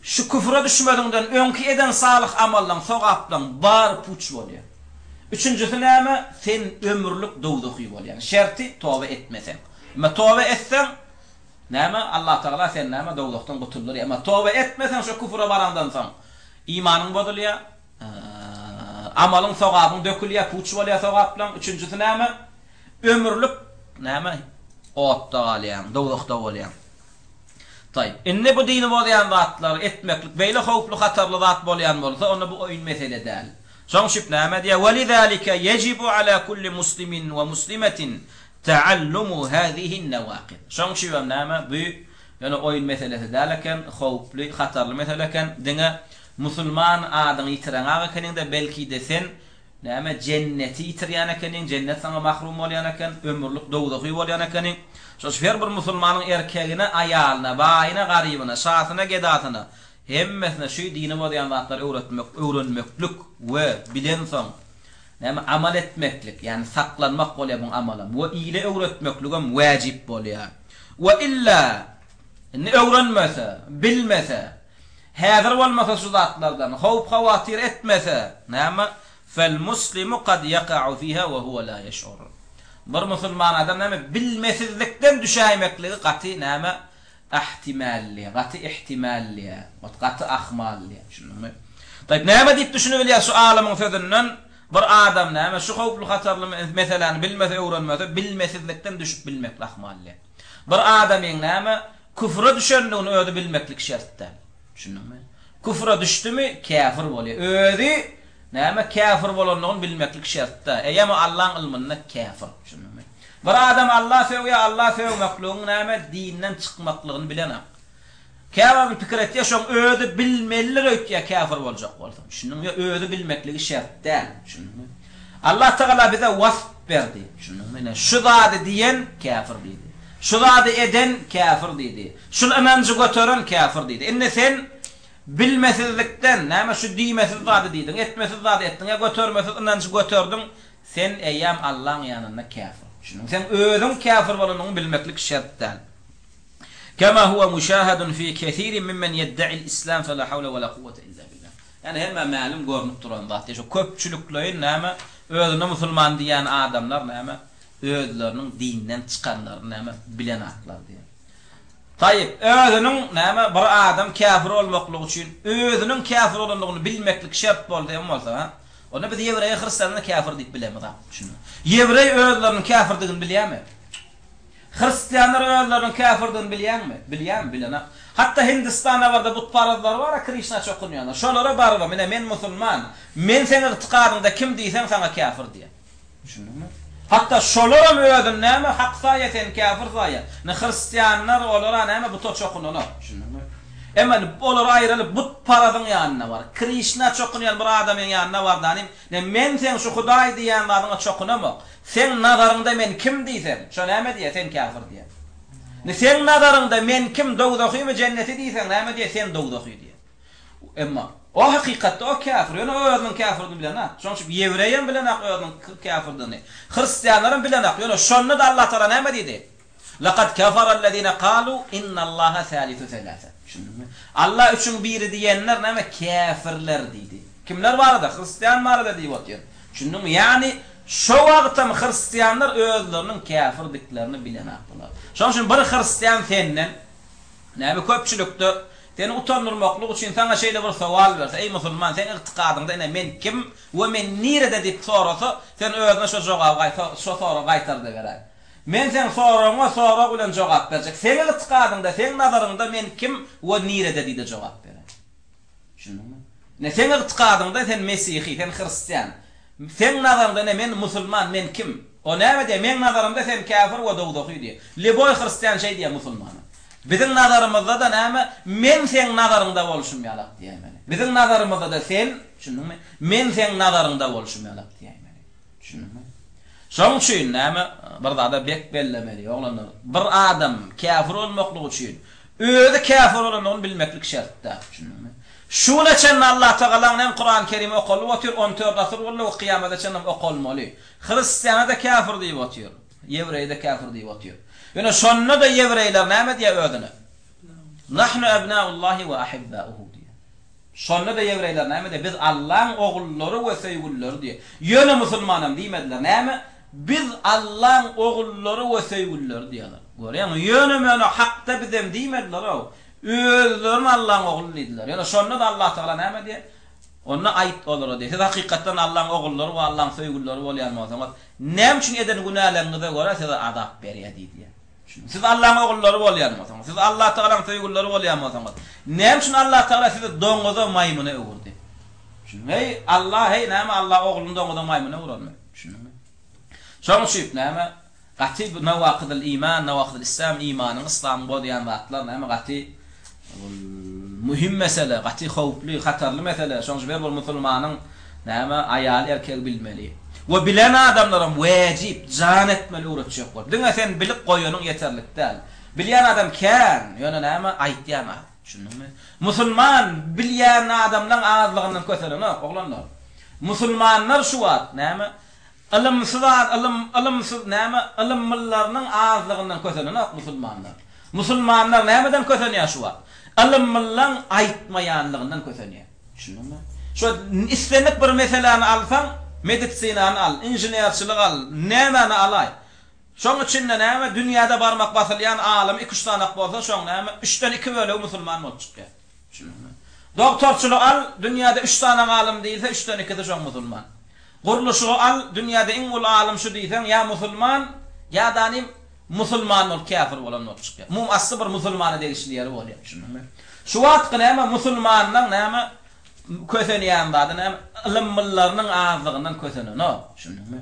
şu küfre düşmeziňden öňki eden salyh amallaň, sogaplaň bary puç bolýar. Üçünjisi näme? Sen ömürlik dowzahy bolýaň. Şerti, toba etmeseň. Emma toba etseň, näme? Allatagala seni näme? Dowzahdan gutuldyrýar. Emma toba etmeseň şo küfre baraňdan soň, imanyň bozulýar, amalyň, sogabyň dökülýär, puç bolýar sogaplaň. Üçünjisi näme? Ömürlik näme? Otda galýaň, dowzahda bolýaň. Taýyp. Indi bu dini bozýan zatlary etmeklik beýle howply hatarly zat bolýan bolsa, onda bu oýun mesele däl. Şoň üçip näme diýýär? Welizalike ýejibu ala kulli muslimin we muslimetin ta'allumu hazihin nawakid. Şoň üçibem näme? Bu ýöne oýun meselesi däl eken, howply, hatarly mesele eken. Diňe musulman adyňy ýitireňak ekeniňde, belki-de sen Näme, jenneti ýitirýän ekeniň, jennet saňa mahrum bolýan eken, ömürlik dowzahy bolýan ekeniň. Şonuň üçin her bir musulmanyň erkegine, aýalyna, baýyna, garybyna, şasyna, gedasyna, hemmesine şu dini bozýan zatlary öwretmek, öwrenmeklik we bilensoň, näme, amal etmeklik, ýagny saklanmak bolýar buň amalam we ile öwretmekligem wäjip bolýar. We illa, indi öwrenmese, bilmese, Häzir bolmasa şu zatlardan howp-howatyr etmese, näme? Fel-muslimu kad ýeka'u fiha we huwe la ýeş'ur. Bir musulman adam näme? Bilmesizlikden düşäýmekligi gaty näme? Ähtimally, gaty ihtimally, gaty ahmally. Düşündiňmi? Taýyp, näme diýip düşünibilýäs şu alymyň sözünden? Bir adam näme, şu howply-hatarly meseläni bilmese, öwrenmese, bilmesizlikden düşüp bilmekli ahmally. Bir adamyň näme? Küfre düşendigini özi bilmeklik şert däl. Düşündiňmi? Küfre düşdümi, käfir bolýar. Özi, näme, käfir bolandygyny bilmeklik şert däl. Eýýäm o Allaň ylmynda käfir. Düşündiňmi? Bir adam Alla sögýär, Alla sögmekligiň, näme, dinden çykmaklygyny bilenak. Käbir pikir etýär, şoň özi bilmelidir öýtýär käfir boljak bolsa. Düşündiňmi? Ýok, özi bilmekligi şert däl. Düşündiňmi? Allah Tagala bize wasp berdi. Düşündiňmi? Ine, şu zady diýen käfir diýdi. Şu zady eden käfir diýdi. Şul ynanjy göteren käfir diýdi. Indi sen bilmesizlikden, näme şu diýmesiz zady diýdiň, etmesiz zady etdiň, ýa götermesiz ynanjy göterdiň, sen eýýäm Allaň ýanynda käfir. Düşündiňmi? Seň özüň käfir bolanyňy bilmeklik şert däl. Kema huwa muşahadun fi kesirin mimmen ýedde'il islam fela hawle we la kuwwete illa billah. Ýani hemmä mälim görnüp duran zat. Şu köpçülikleýin näme özüne musulman diýýän adamlar näme özleriniň dinden çykanlaryny näme bilenaklar diýýär. Taýyp, özüniň näme bir adam käfir bolmaklygy üçin özüniň käfir bolandygyny bilmeklik şert boldy hem bolsa, ha? Onda biz ýewreýi hristiany käfir diýip bilemizak. Düşündiňmi? Ýewreý özleriniň käfirdigini bilýärmi? Hristianlar özleriniň käfirdigini bilýäňmi? Bilýämi? Bilenak. Hatda Hindistana barda butparazlar bar-a Krişna çokunýanlar. Şolara barybam, ine men musulman, men seň ygtykadyňda kim diýseň saňa käfir diýer. Düşündiňmi? Hatda şolaram özüni näme hak saýýar, seni käfir saýýar. Ine hristianlar olara näme buta çokunanok. Düşündiňmi? Emma indi olary aýyraly butparazyň ýanyna bar. Krişna çokunýan bir adamyň ýanyna bar danym, ine men seň şu hudaý diýýän zadyňa çokunamok. Seň nazaryňda men kim diýseň, şo näme diýer, sen käfir diýer. Indi seň nazaryňda men kim, dowzahymy, jenneti diýseň, näme diýer, sen dowzahy diýer. Emma o hakykatda o käfir, ýöne o özüniň käfirdigini bilenak. Şonuň üçin ýewreýem bilenak özüniň käfirdigini, hristianlaram bilenak, ýöne şonda-da Allatagala näme diýdi? Lekad keferellezine kalu innallaha salisu selase. Düşündiňmi? Allah üçüň biri diýenler näme? Käfirler diýdi. Kimler barada? Hristian barada diýip otyr. Düşündiňmi? Ýagny şo wagtam hristianlar özleriniň käfirdiklerini bilenakdylar. Şonuň üçin bir hristian senden näme köpçülikde seni utandyrmaklyk üçin saňa şeýle bir sowal berse, eý musulman seň ygtykadyňda ine men kim we men nirede diýip sorasa, sen özüne şo jogaby gaýta şo soragy gaýtar-da beräý. Men seň soragyňa sorag bilen jogap berjek. Seň ygtykadyňda, seň nazaryňda men kim we nirede diýde jogap bereýin. Düşündiňmi? Ine seň ygtykadyňda sen mesihi, sen hristian. Seň nazaryňda ine men musulman, men kim? O näme diýýär? Meň nazarymda sen käfir we dowzahy diýýär. Lýuboý hristian şeý diýýär musulmana. Biziň nazarymyzda-da näme? Men seň nazaryňda bolşum ýalak diýäýmeli. Biziň nazarymyzda-da sen, düşündiňmi? Men seň nazaryňda bolşum ýalak diýäýmeli. Düşündiňmi? Şoň üçin näme, bir zada bek bellemeli, oglanlar, bir adam käfir bolmaklygy üçin, özi käfir bolandygyny bilmeklik şert däl. Düşündiňmi? Şu güne çenli Allatagalaň hem Kurany Kerim okalyp otyr, on tört asyr boldy we kyýamata çenlem okalmaly. Hristiana-da käfir diýip otyr, ýewreýe-de käfir diýip otyr. Ýöne şonda-da ýewreýler näme diýýär özüne? Nahnu ebnaullahi we ahibbauhu diýýär. Şonda-da ýewreýler näme diýýär? Biz Allaň ogullary we söýgülileri diýýär. Ýöne musulmanam diýmediler. Näme? Biz Allaň ogullary we söýgülileri diýýärler. Görýäňmi? Ýöne-möne hakda bizem diýmediler-ow. Özlerini Allaň ogly diýdiler. Ýöne şonda-da Allatagala näme diýýär? Onda aýt olara diýýär, siz hakykatdan Allaň ogullary we Allaň söýgülileri bolýan bolsaňyz, näme üçin eden günäleriňize görä size azap berýär diýdi. Siz Allaň ogullary bolýan bolsaňyz, siz Allatagalaň söýgülileri bolýan bolsaňyz, näme üçin Allatagala sizi doňuza, maýmyna öwürdi? Düşündiňmi? Heý, Alla, heý, näme Alla ogluny doňuza, maýmyna öwürermi? Düşündiňmi? Şonuň üçin näme Gaty bu Nawakydyl iman, Nawakydyl islam, imanyňy, yslamyňy bozýan zatlar näme gaty mühim mesele, gaty howply, hatarly mesele. Şonuň üçin her bir musulmanyň näme aýaly, erkegi bilmeli. We bilen adamlaram wäjip, jan etmeli öwretjek bolup. Diňe sen bilip goýanyň ýeterlik däl. Bilýän adam kän, ýöne näme aýtýan az. Düşündiňmi? Musulman bilýän adamlaň azlygyndan köselenok, oglanlar. Musulmanlar şu wagt näme Ylymsyz az ylym ylymsyz näme ylymlylarynyň azlygyndan kösenenok musulmanlar. Musulmanlar nämeden kösenýär şu wagt? Ylymlylaň aýtmaýanlygyndan kösenýär. Düşündiňmi? Şu islendik bir meseläni alsaň, meditsinany al, inženerçilik al, nämäni alaý. Şoň içinde näme dünýäde barmak basylýan alym iki-üç sanak bolsa şoň näme üçden iki bölegi musulman bolup çykýar. Düşündiňmi? Dogtorçylygy al, dünýäde üç sany alym diýilse, üçden ikisi şoň musulman. Gurluşygy al, dünýäde iň uly alym şu diýseň, ýa musulman, ýa-da nim musulman bolup käfir bolan bolup çykýar. Umumy asly bir musulmana degişli ýeri bolýar. Düşündiňmi? Şu wagtky näme musulmanlaň näme kösenýän zady näme ylymlylarynyň azlygyndan kösenenok. Düşündiňmi?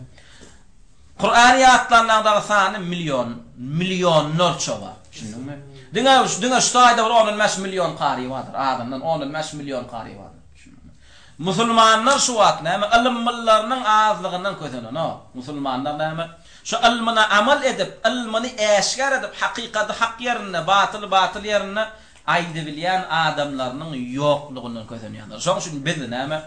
Kurany ýatlanlaň dagy sany million, millionlarça bar. Düşündiňmi? Diňe, diňe şu taýda bir on-on bäş million kary bardyr, azyndan on-on bäş million kary bardyr. Düşündiňmi? Musulmanlar şu wagt näme, ylymlylarynyň azlygyndan kösenenok. Musulmanlar näme, şu ylmyna amal edip, ylmyny äşgär edip, hakykaty hak ýerinde, batyly batyl ýerinde aýdybilýän adamlarynyň ýoklugyndan kösenýärler. Şonuň üçin biz näme,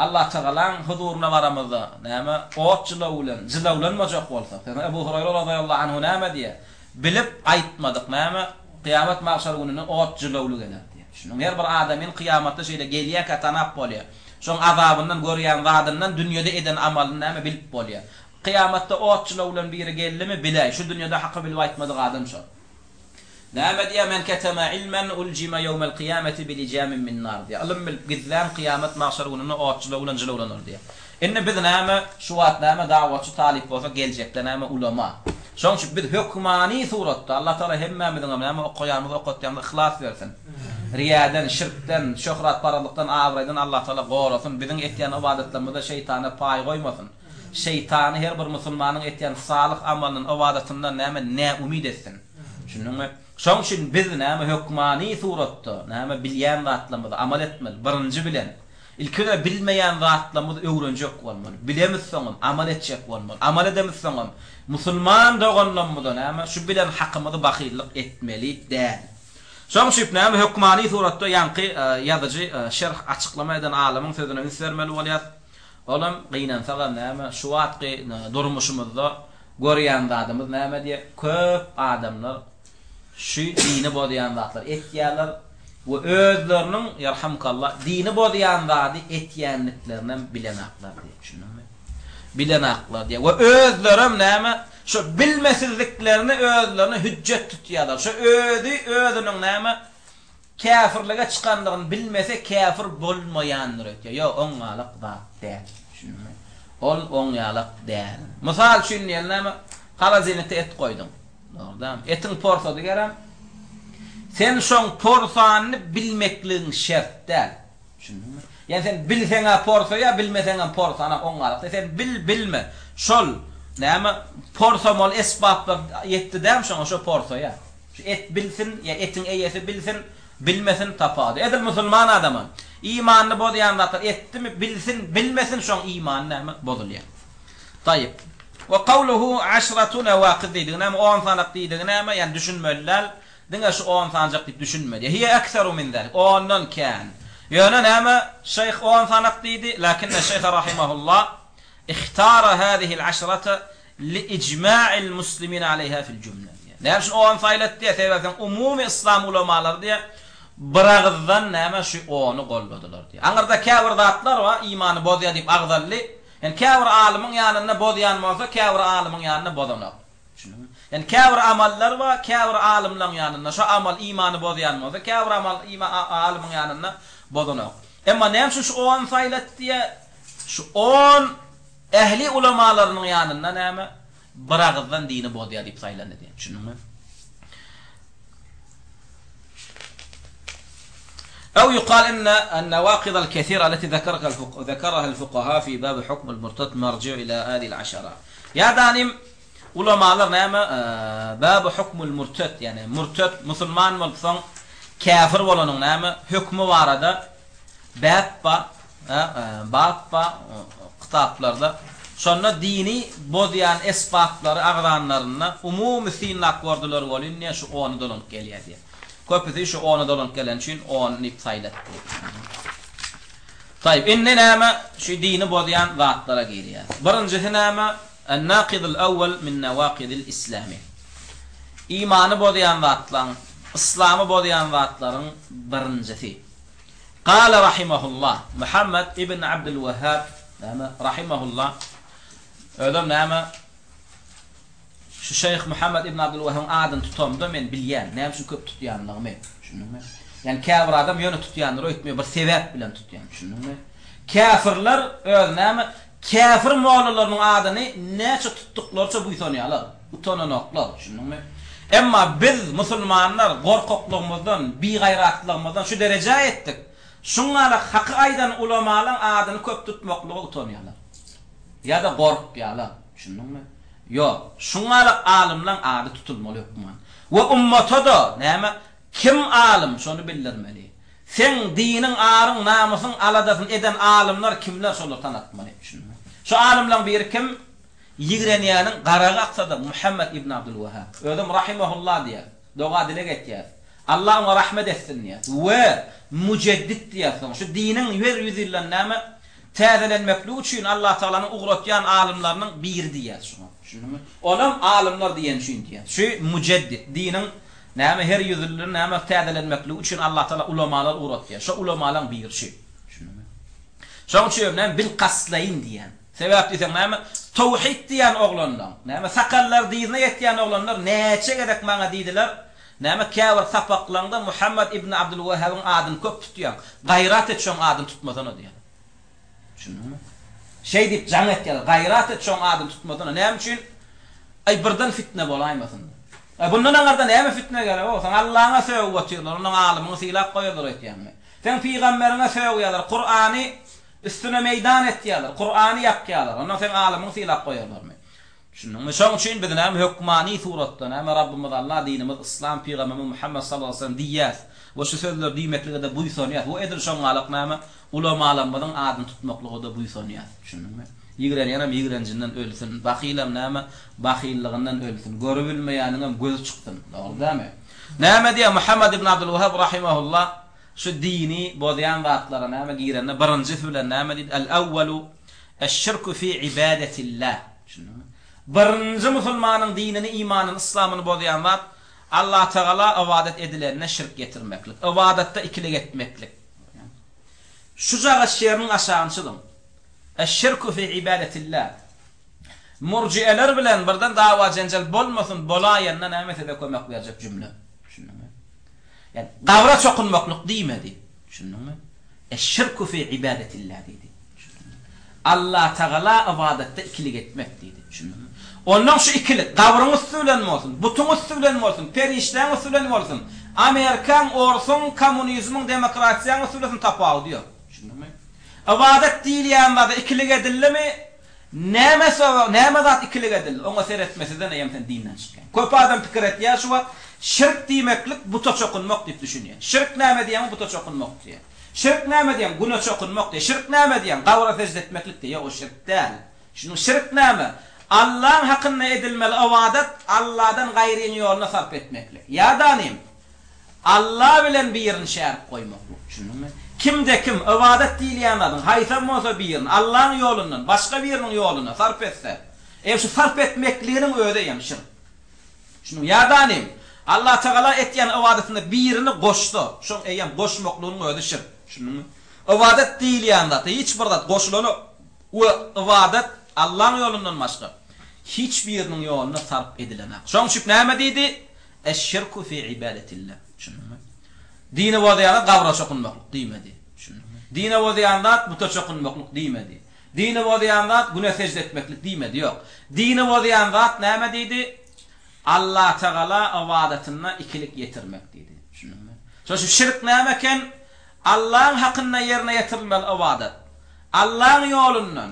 Allatagalaň huzuryna baramyzda, näme, ot jylaw bilen jylawlanmajak bolsak, ýagny Ebu Huraýra razyýallahu anhu näme diýýär? Bilip aýtmadyk, näme, kyýamat magşar gününde ot jylawly geler diýýär. Düşündiňmi? Her bir adamyny kyýamatda şeýle gelýärkä tanap bolýar. Şoň azabyndan, görýän zadyndan dünýede eden amalyny näme, bilip bolýar. Kyýamatda ot jylaw bilen biri geldimi, biläý, şu dünýede haky bilip aýtmadyk adam şol. Näme diýýär, Men keteme ilmen uljime ýewmel kyýameti bi lijamin min nar diýýär. Ylym bilip gizlän kyýamat magşar gününde ot jylaw bilen jylawlanar diýýär. Indi biz näme, şu wagt näme dawatçy talyp bolsak geljekde näme ulama. Şonuň üçin biz hökmany suratda Allah Tagala hemmämiziňem näme okaýanymyzy okatýanymyza yhlas bersin. Riýadan, şirkden, şöhratparazlykdan, abraýdan Allah Tagala gorasyn. Biziň etýän ybadatlarymyzda şeýtana paý goýmasyn. Şeýtany her bir musulmanyň etýän salyh amalyndan, ybadatyndan näme näumyt etsin. Düşündiňmi? Şoň üçin biz näme hökmany suratda näme bilýän zatlarymyzy amal etmeli, birinji bilen. Ilki bilen bilmeýän zatlarymyzy öwrenjek bolmaly. Bilemizsoňam amal etjek bolmaly. Amal edemizsoňam musulman doganlarymyza näme şu bilen hakymyzy bahyllyk etmeli däl. Şoň üçin näme hökmany suratda ýaňky ýazyjy şerh açyklama eden alymyň sözüne üns bermeli bolýas. Olam gynansagam näme, şu wagtky durmuşymyzda görýän zadymyz näme diýe, köp adamlar şu dini bozýan zatlary etýärler we özleriniň, ýarhamkallah, dini bozýan zady etýändiklerinem bilenaklar diýe, düşündiňmi? Bilenaklar diýe we özlerem näme, şu bilmesizliklerini özlerine hüjjet tutýarlar. Şu özi özüniň näme, Käfirlige çykandygyny bilmese käfir bolmaýandyr öýtýär. Ýok, oň ýalak zat däl. Düşündiňmi? Ol oň ýalak däl. Mysal üçin diýeli näme? Holodilnikde et goýduň. Dogry dälmi? Etiň porsady gerem. Sen şoň porsanyny bilmekligiň şert däl. Düşündiňmi? Ýani sen bilseň-ä porsaýar, bilmeseňem porsanak oň ýalak däl. Sen bil, bilme. Şol näme? Porsamaly esbaplar ýetdi dämi şoňa, şo porsaýar. Şu et bilsin, ýa etiň eýesi bilsin, bilmesin tapawudy. Edil musulman adamam imanyny bozýan zatlar etdimi, bilsin, bilmesin şoň imany näme bozulýar. Taýyp. We kawluhu aşratu newakyz diýdigi näme, on sanak diýdigi näme, ýani düşünmeli däl. Diňe şu on sanjak diýip düşünme diýýär. Hiýe ekseru min zalik. Ondan kän. Ýöne näme, şeýh on sanak diýdi, lakinne şeýhe rahimehullah ihtara hazihil aşrata li ijma'il muslimin aleýha fil jümle diýýär. Näme üçin on saýlady diýýär, sebäbi sen umumy yslam ulamalary diýýär, biragyzdan näme şu ony golladylar diýýär. Aňyrda käbir zatlar bar, imany bozýar diýip agzaldy. Ýani käbir alymyň ýanynda bozýan bolsa, käbir alymyň ýanynda bozanok. Düşündiňmi? Ýani käbir amallar bar, käbir alymlaryň ýanynda şo amal imany bozýan bolsa, käbir amal alymyň ýanynda bozanok. Emma näme üçin şu ony saýlady diýýär? Şu on ähli ulamalarynyň ýanynda näme? Biragyzdan dini bozýar diýip saýlandy diýýär. Düşündiňmi? Ew ýukal inne en-nawakid al-kesira alleti zekeraha al-fukaha fi babi hukm al-murtad marji'u ila hadhihi al-aşara. Ýa-da nim ulamalar näme babi hukmul murtad, ýagny murtad musulman bolup soň käfir bolanyň näme hökmi barada bäp bar, bap bar kitaplarda. Şonda dini bozýan esbaplary agzanlarynda umumy synlap gördüler welin diýýär şu ony dolanyp gelýär diýýär. Köpüsi şu ona dolanyp geleni üçin on diýip saýlatdy. Taýyp, indi näme şu dini bozýan zatlara girýäs. Birinjisi näme? En-nakidul awwal min nawakidil islami. Imany bozýan zatlaryň, yslamy bozýan zatlaryň birinjisi. Gala rahimahullah, Muhammed ibn Abdul Wahhab näme rahimahullah özem näme Şu şeýh Muhammet ibn Abdulwahabyň adyny tutamda men bilýän, näme üçin köp tutýanlygymy. Düşündiňmi? Ýagny käbir adam ýöne tutýandyr öýtme, bir sebäp bilen tutýan, düşündiňmi? Käfirler öz näme, käfir mollalarynyň adyny näçe tutduklaryça buýsanýarlar, utananoklar, düşündiňmi? Emma biz, musulmanlar, gorkaklygymyzdan, bigaýratlygymyzdan şu derejä ýetdik. Şuňňala haky aýdan ulamalaň adyny köp tutmaklyga utanýarlar. Ýa-da gorkýarlar, düşündiňmi? Ýok. Şuňňalak alymlaň ady tutulmaly hökman. We ummata-da, näme, kim alym, şony bildirmeli. Seň diniň, aryň, namysyň aladasyny eden alymlar kimler, şolary tanatmaly. Düşündiňmi? Şu alymlaň biri kim? Ýigrenýäniň garagy aksa-da Muhammet ibn Abdulwahhab. Özem rahimehullah diýýär. Doga-dileg etýär. Allah oňa rahmet etsin diýýär. We mujeddit diýýär soň. Şu diniň ýer ýüzünden näme? Täzelenmekligi üçin Allatagalanyň ugratýan alymlarynyň biri diýýäs şuňa. Düşündiňmi? Onam alymlar diýeni üçin diýýäs. Şu mujeddit, diniň näme her ýüzünden näme täzelenmekligi üçin Allatagala ulamalar ugratýar. Şo ulamalaň biri şu. Düşündiňmi? Şoň üçin näme bilkastlaýyn diýýän. Sebäp diýseň näme? Towhid diýýän oglanlaň, näme sakallary dyzyna ýetýän oglanlar näçe gezek maňa diýdiler, näme käbir sapaklaňda Muhammet ibn Abdulwahhabyň adyny köp tutýaň, gaýrat et şoň adyny tutmasana diýýärler. Düşündiňmi? Şeý diýip jaň etýärler, gaýrat et şoň adyny tutmasana. Näme üçin? Aý birden fitne bolaýmasyn. Aý bundan aňarda näme fitne gerek-ow? Seň Allaňa sögüp otyrlar, onnoň alymyňy sylap goýarlar öýtýäňmi? Seň pygamberiňe sögýärler, Kurany Üstüne meýdan etýärler, Kurany ýakýarlar. Ondan seň alymyňy sylap goýarlarmy? Düşündiňmi? Şoň üçin biz näme hökmany suratda näme Rabbymyz Allah, dinimiz Yslam, Pygamberimiz Muhammet sallallahu aleýhi we sellem diýýäs we şu sözleri diýmeklige-de buýsanýas we edil şoňňalak näme ulamalarymyzyň adyny tutmaklyga-da buýsanýas. Düşündiňmi? Ýigrenýänem ýigrenjinden ölsün, bahylam näme bahyllygyndan ölsün, görübilmeýäniňem gözi çyksyn. Dogry dälmi? Näme diýýär Muhammet ibn Abdulwahhab rahimehullah? Şu dini bozýan zatlara näme girende birinjisi bilen näme diýdi? El-awwalu eş-şirku fi ibadatillah. Düşündiňmi? Birinji musulmanyň dinini, imanyny, yslamyny bozýan zat Allatagala ybadat edilenine şirk getirmeklik, ybadatda ikilik etmeklik. Şujagaz şeriniň aşagyny çyzyň. Eş-şirku fi ibadatillah. Murjieler bilen birden dawa-jenjel bolmasyn, bolaýanda näme size kömek berjek jümle. Düşündiňmi? Ýagny gabra çokunmaklyk diýmedi. Düşündiňmi? Eş-şirku fi ibadetillah diýdi. Düşündiňmi? Allatagala ybadatda ikilik etmek diýdi. Düşündiňmi? Onnoň şu ikilik gabryň üsti bilen bolsun, butuň üsti bilen bolsun, perişdäň üsti bilen bolsun, Amerikaň, orsuň, kommunizmiň, demokratiýaň üsti bilen bolsun tapawudy ýok. Düşündiňmi? Ybadat diýilýän zada ikilik edildimi, Näme sorag, näme zat ikilik edildi? Oňa seretmesizden eýýäm sen dinden çykýaň. Köp adam pikir etýär şu wagt, şirk diýmeklik buta çokunmak diýip düşünýär. Şirk näme diýýäň, buta çokunmak diýýär. Şirk näme diýýäň, güne çokunmak diýýär. Şirk näme diýýäň, gabra sežde etmeklik diýýär. Ýok, o şirk däl. Şunuň şirk näme? Allaň hakynda edilmeli ybadat Alladan gaýryň ýoluna sarp etmeklik. Ýa-da nim? Alla bilen birini şärik goýmaklyk. Düşündiňmi? Kimde-kim ybadat diýilýän zadyň haýsam bolsa birini Allaň ýolundan başga biriniň ýoluna sarp etse, eýýäm şu sarp etmekliginiň özi eýýäm şirk. Düşündiňmi? Ýa-da Allatagala etýän ybadatynda birini goşsa, şoň eýýäm goşmaklygynyň özi şirk. Düşündiňmi? Ybadat diýilýän zata hiç bir zat goşulanok we ybadat Allaň ýolundan başga hiç biriniň ýoluna sarp edilenak. Şoň üçin näme diýdi? Eş-şirku fi ibadetillah. Düşündiňmi? Dini bozýan zat gabra çokunmaklyk diýmedi. Düşündiňmi? Dini bozýan zat buta çokunmaklyk diýmedi. Dini bozýan zat güne sežde etmeklik diýmedi. Ýok. Dini bozýan zat näme diýdi? Allatagala ybadatynda ikilik ýetirmek diýdi. Düşündiňmi? Şonuň üçin şirk näme eken? Allaň hakynda ýerine ýetirilmeli ybadat. Allaň ýolundan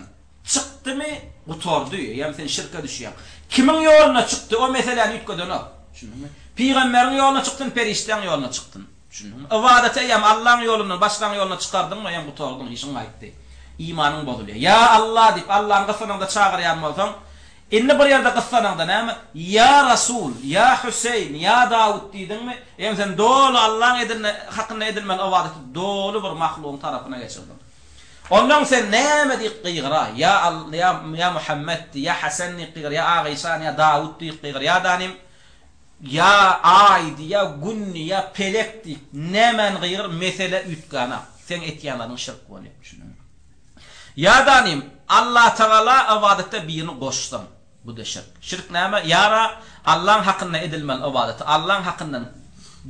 çykdymy, gutardy. Eýýäm sen şirke düşýäň. Kimiň ýoluna çykdy, o meseläni üýtgedenok. Düşündiňmi? Pygamberiň ýoluna çyksyn, perişdäň ýoluna çyksyn. Düşündiňmi? Ybadaty eýýäm Allaň ýolundan başgaň ýoluna çykardyňmy, eýýäm gutardyň, işiň gaýtdy. Imanyň bozulýar. Ýa Alla diýip, Allany gyssanyňda çagyrýan bolsaň, Indi bir ýerde gyssanaňda näme, Ýa Rasul, ýa Hüseýn, ýa Dawut diýdiňmi, eýýäm sen doly Allaň edilne, hakynda edilmeli ybadaty doly bir mahlugyň tarapyna geçirdiň. Onnoň sen näme diýip gygyraý, ýa Al, ýa, ýa Muhammet diý, ýa Hasan diýip gygyr, ýa Agyşan, ýa Dawut diýip gygyr, ýa-da nim, ýa Aý diý, ýa Gün diý, ýa Pelek diýip, nämäni gygyr, mesele üýtgänok. Seň etýän zadyň şirk bolýar. Düşündiňmi? Ýa-da nim, Allatagala ybadatda birini goşsaň, bu-da şirk. Şirk näme? Ýa-da Allaň hakynda edilmeli ybadaty Allaň hakyndan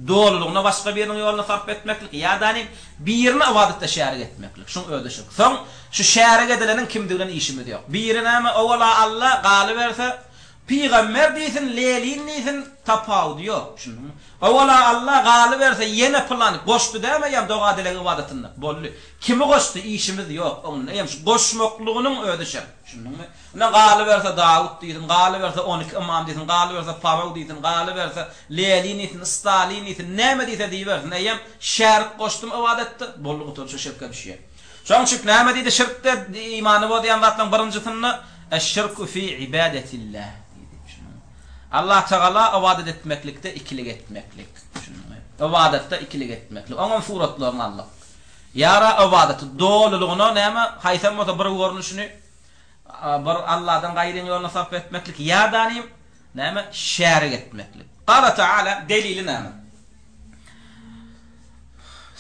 dolulygyna başga biriniň ýoluna sarp etmeklik, ýa-da nim, birini ybadatda şärik etmeklik. Şuň özi şirk. Soň şu şärik edileniň kimdigi bilen işimiz ýok. Biri näme, owal-a Alla, galyberse, Pygamber diýsin, Lelin diýsin, tapawudy ýok. Düşündiňmi? Owal-a Alla, galyberse, ýene pylany goşdy dämi eýýäm doga-dileg ybadatynda? Boldy. Kimi goşdy, işimiz ýok oňunda. Eýýäm şu goşmaklygynyň özi şirk. Düşündiňmi? Ine, galyberse Dawut diýsin, galyberse 12 ymam diýsin, galyberse Paweł diýsin, galyberse Lelin diýsin, Stalin diýsin, näme diýse diýibersin, eýýäm şärik goşdum ybadatda, boldy gutardy, şu şirke düşýär. Şonuň üçin näme diýdi şirkde imany bozýan zatlaryň birinjisinde Eş-şirku fi ibadetillah diýdi. Düşündiňmi? Allah Tagala ybadat etmeklikde ikilik etmeklik. Düşündiňmi? Ybadatda ikilik etmeklik. Oňam suratlaryny aldyk. Ýara ybadaty dolulygyna näme haýsam bolsa bir görnüşini bir Allahdan gaýryň ýoluna sarp etmeklik ýa-da näme şärik etmeklik. Gala Taala delili näme?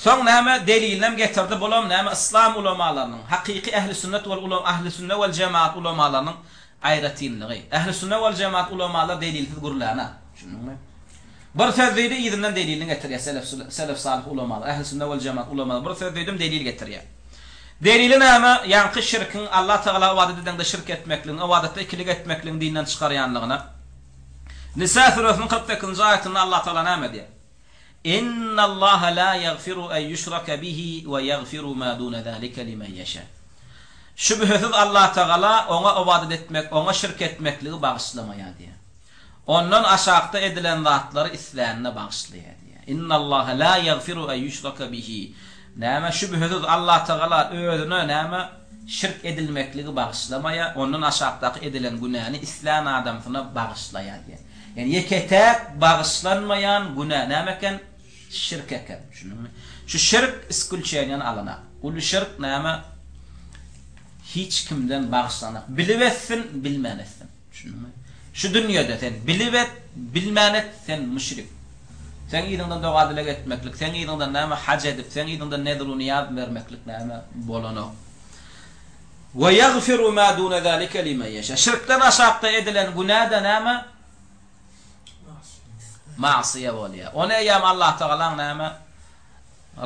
Soň näme delilinem getirdi bulam näme yslam ulamalarynyň hakyky ähli sünnet wal ulam ähli sünne wal jemaat ulamalarynyň aýratynlygy. Ähli sünne wal jemaat ulamalar delilsiz gürläna. Düşündiňmi? Bir söz diýdi yzyndan delilini getirýär selef selef salyh ulamalar ähli sünne wal jemaat ulamalar bir söz diýdim delil getirýär. Delili näme? Ýaňky şirkiň Allah Tagala ybadat edeňde şirk etmekligiň ybadatda ikilik etmekligiň dinden çykarýanlygyna. Nisa süresiniň 48-nji aýatynda Allah Tagala näme diýýär? Innallaha la ýagfiru en ýuşraka bihi we ýagfiru ma dune zalike limen ýeşa. Şübhesiz Allatagala oňa ybadat etmek, oňa şirk etmekligi bagyşlamaýar diýýär. Ondan aşakda edilen zatlary islänine bagyşlaýar diýýär. Innallaha la ýagfiru en ýuşraka bihi. Näme? Şübhesiz Allatagala özüne näme? Şirk edilmekligi bagyşlamaýar, ondan aşakdaky edilen günäni islän adamsyna bagyşlaýar diýýär. Ýagny ýeke-täk bagyşlanmaýan günä näme eken? Şirk eken. Düşündiňmi? Şu şirk iskulçeniýany alanak. Uly şirk näme? Hiç kimden bagyşlanak. Bilip etsin, bilmän etsin. Düşündiňmi? Şu dünýede sen bilip et, bilmän et, sen müşrik. Seň yzyňdan doga-dileg etmeklik, seň yzyňdan näme haj edip, seň yzyňdan nezr-u-nyýaz bermeklik näme bolanok. We ýagfiru ma dune zalike limen ýeşa. Şirkden aşakda edilen günä-de näme? Magsyýa bolýar. Ony eýýäm Allatagalaň näme?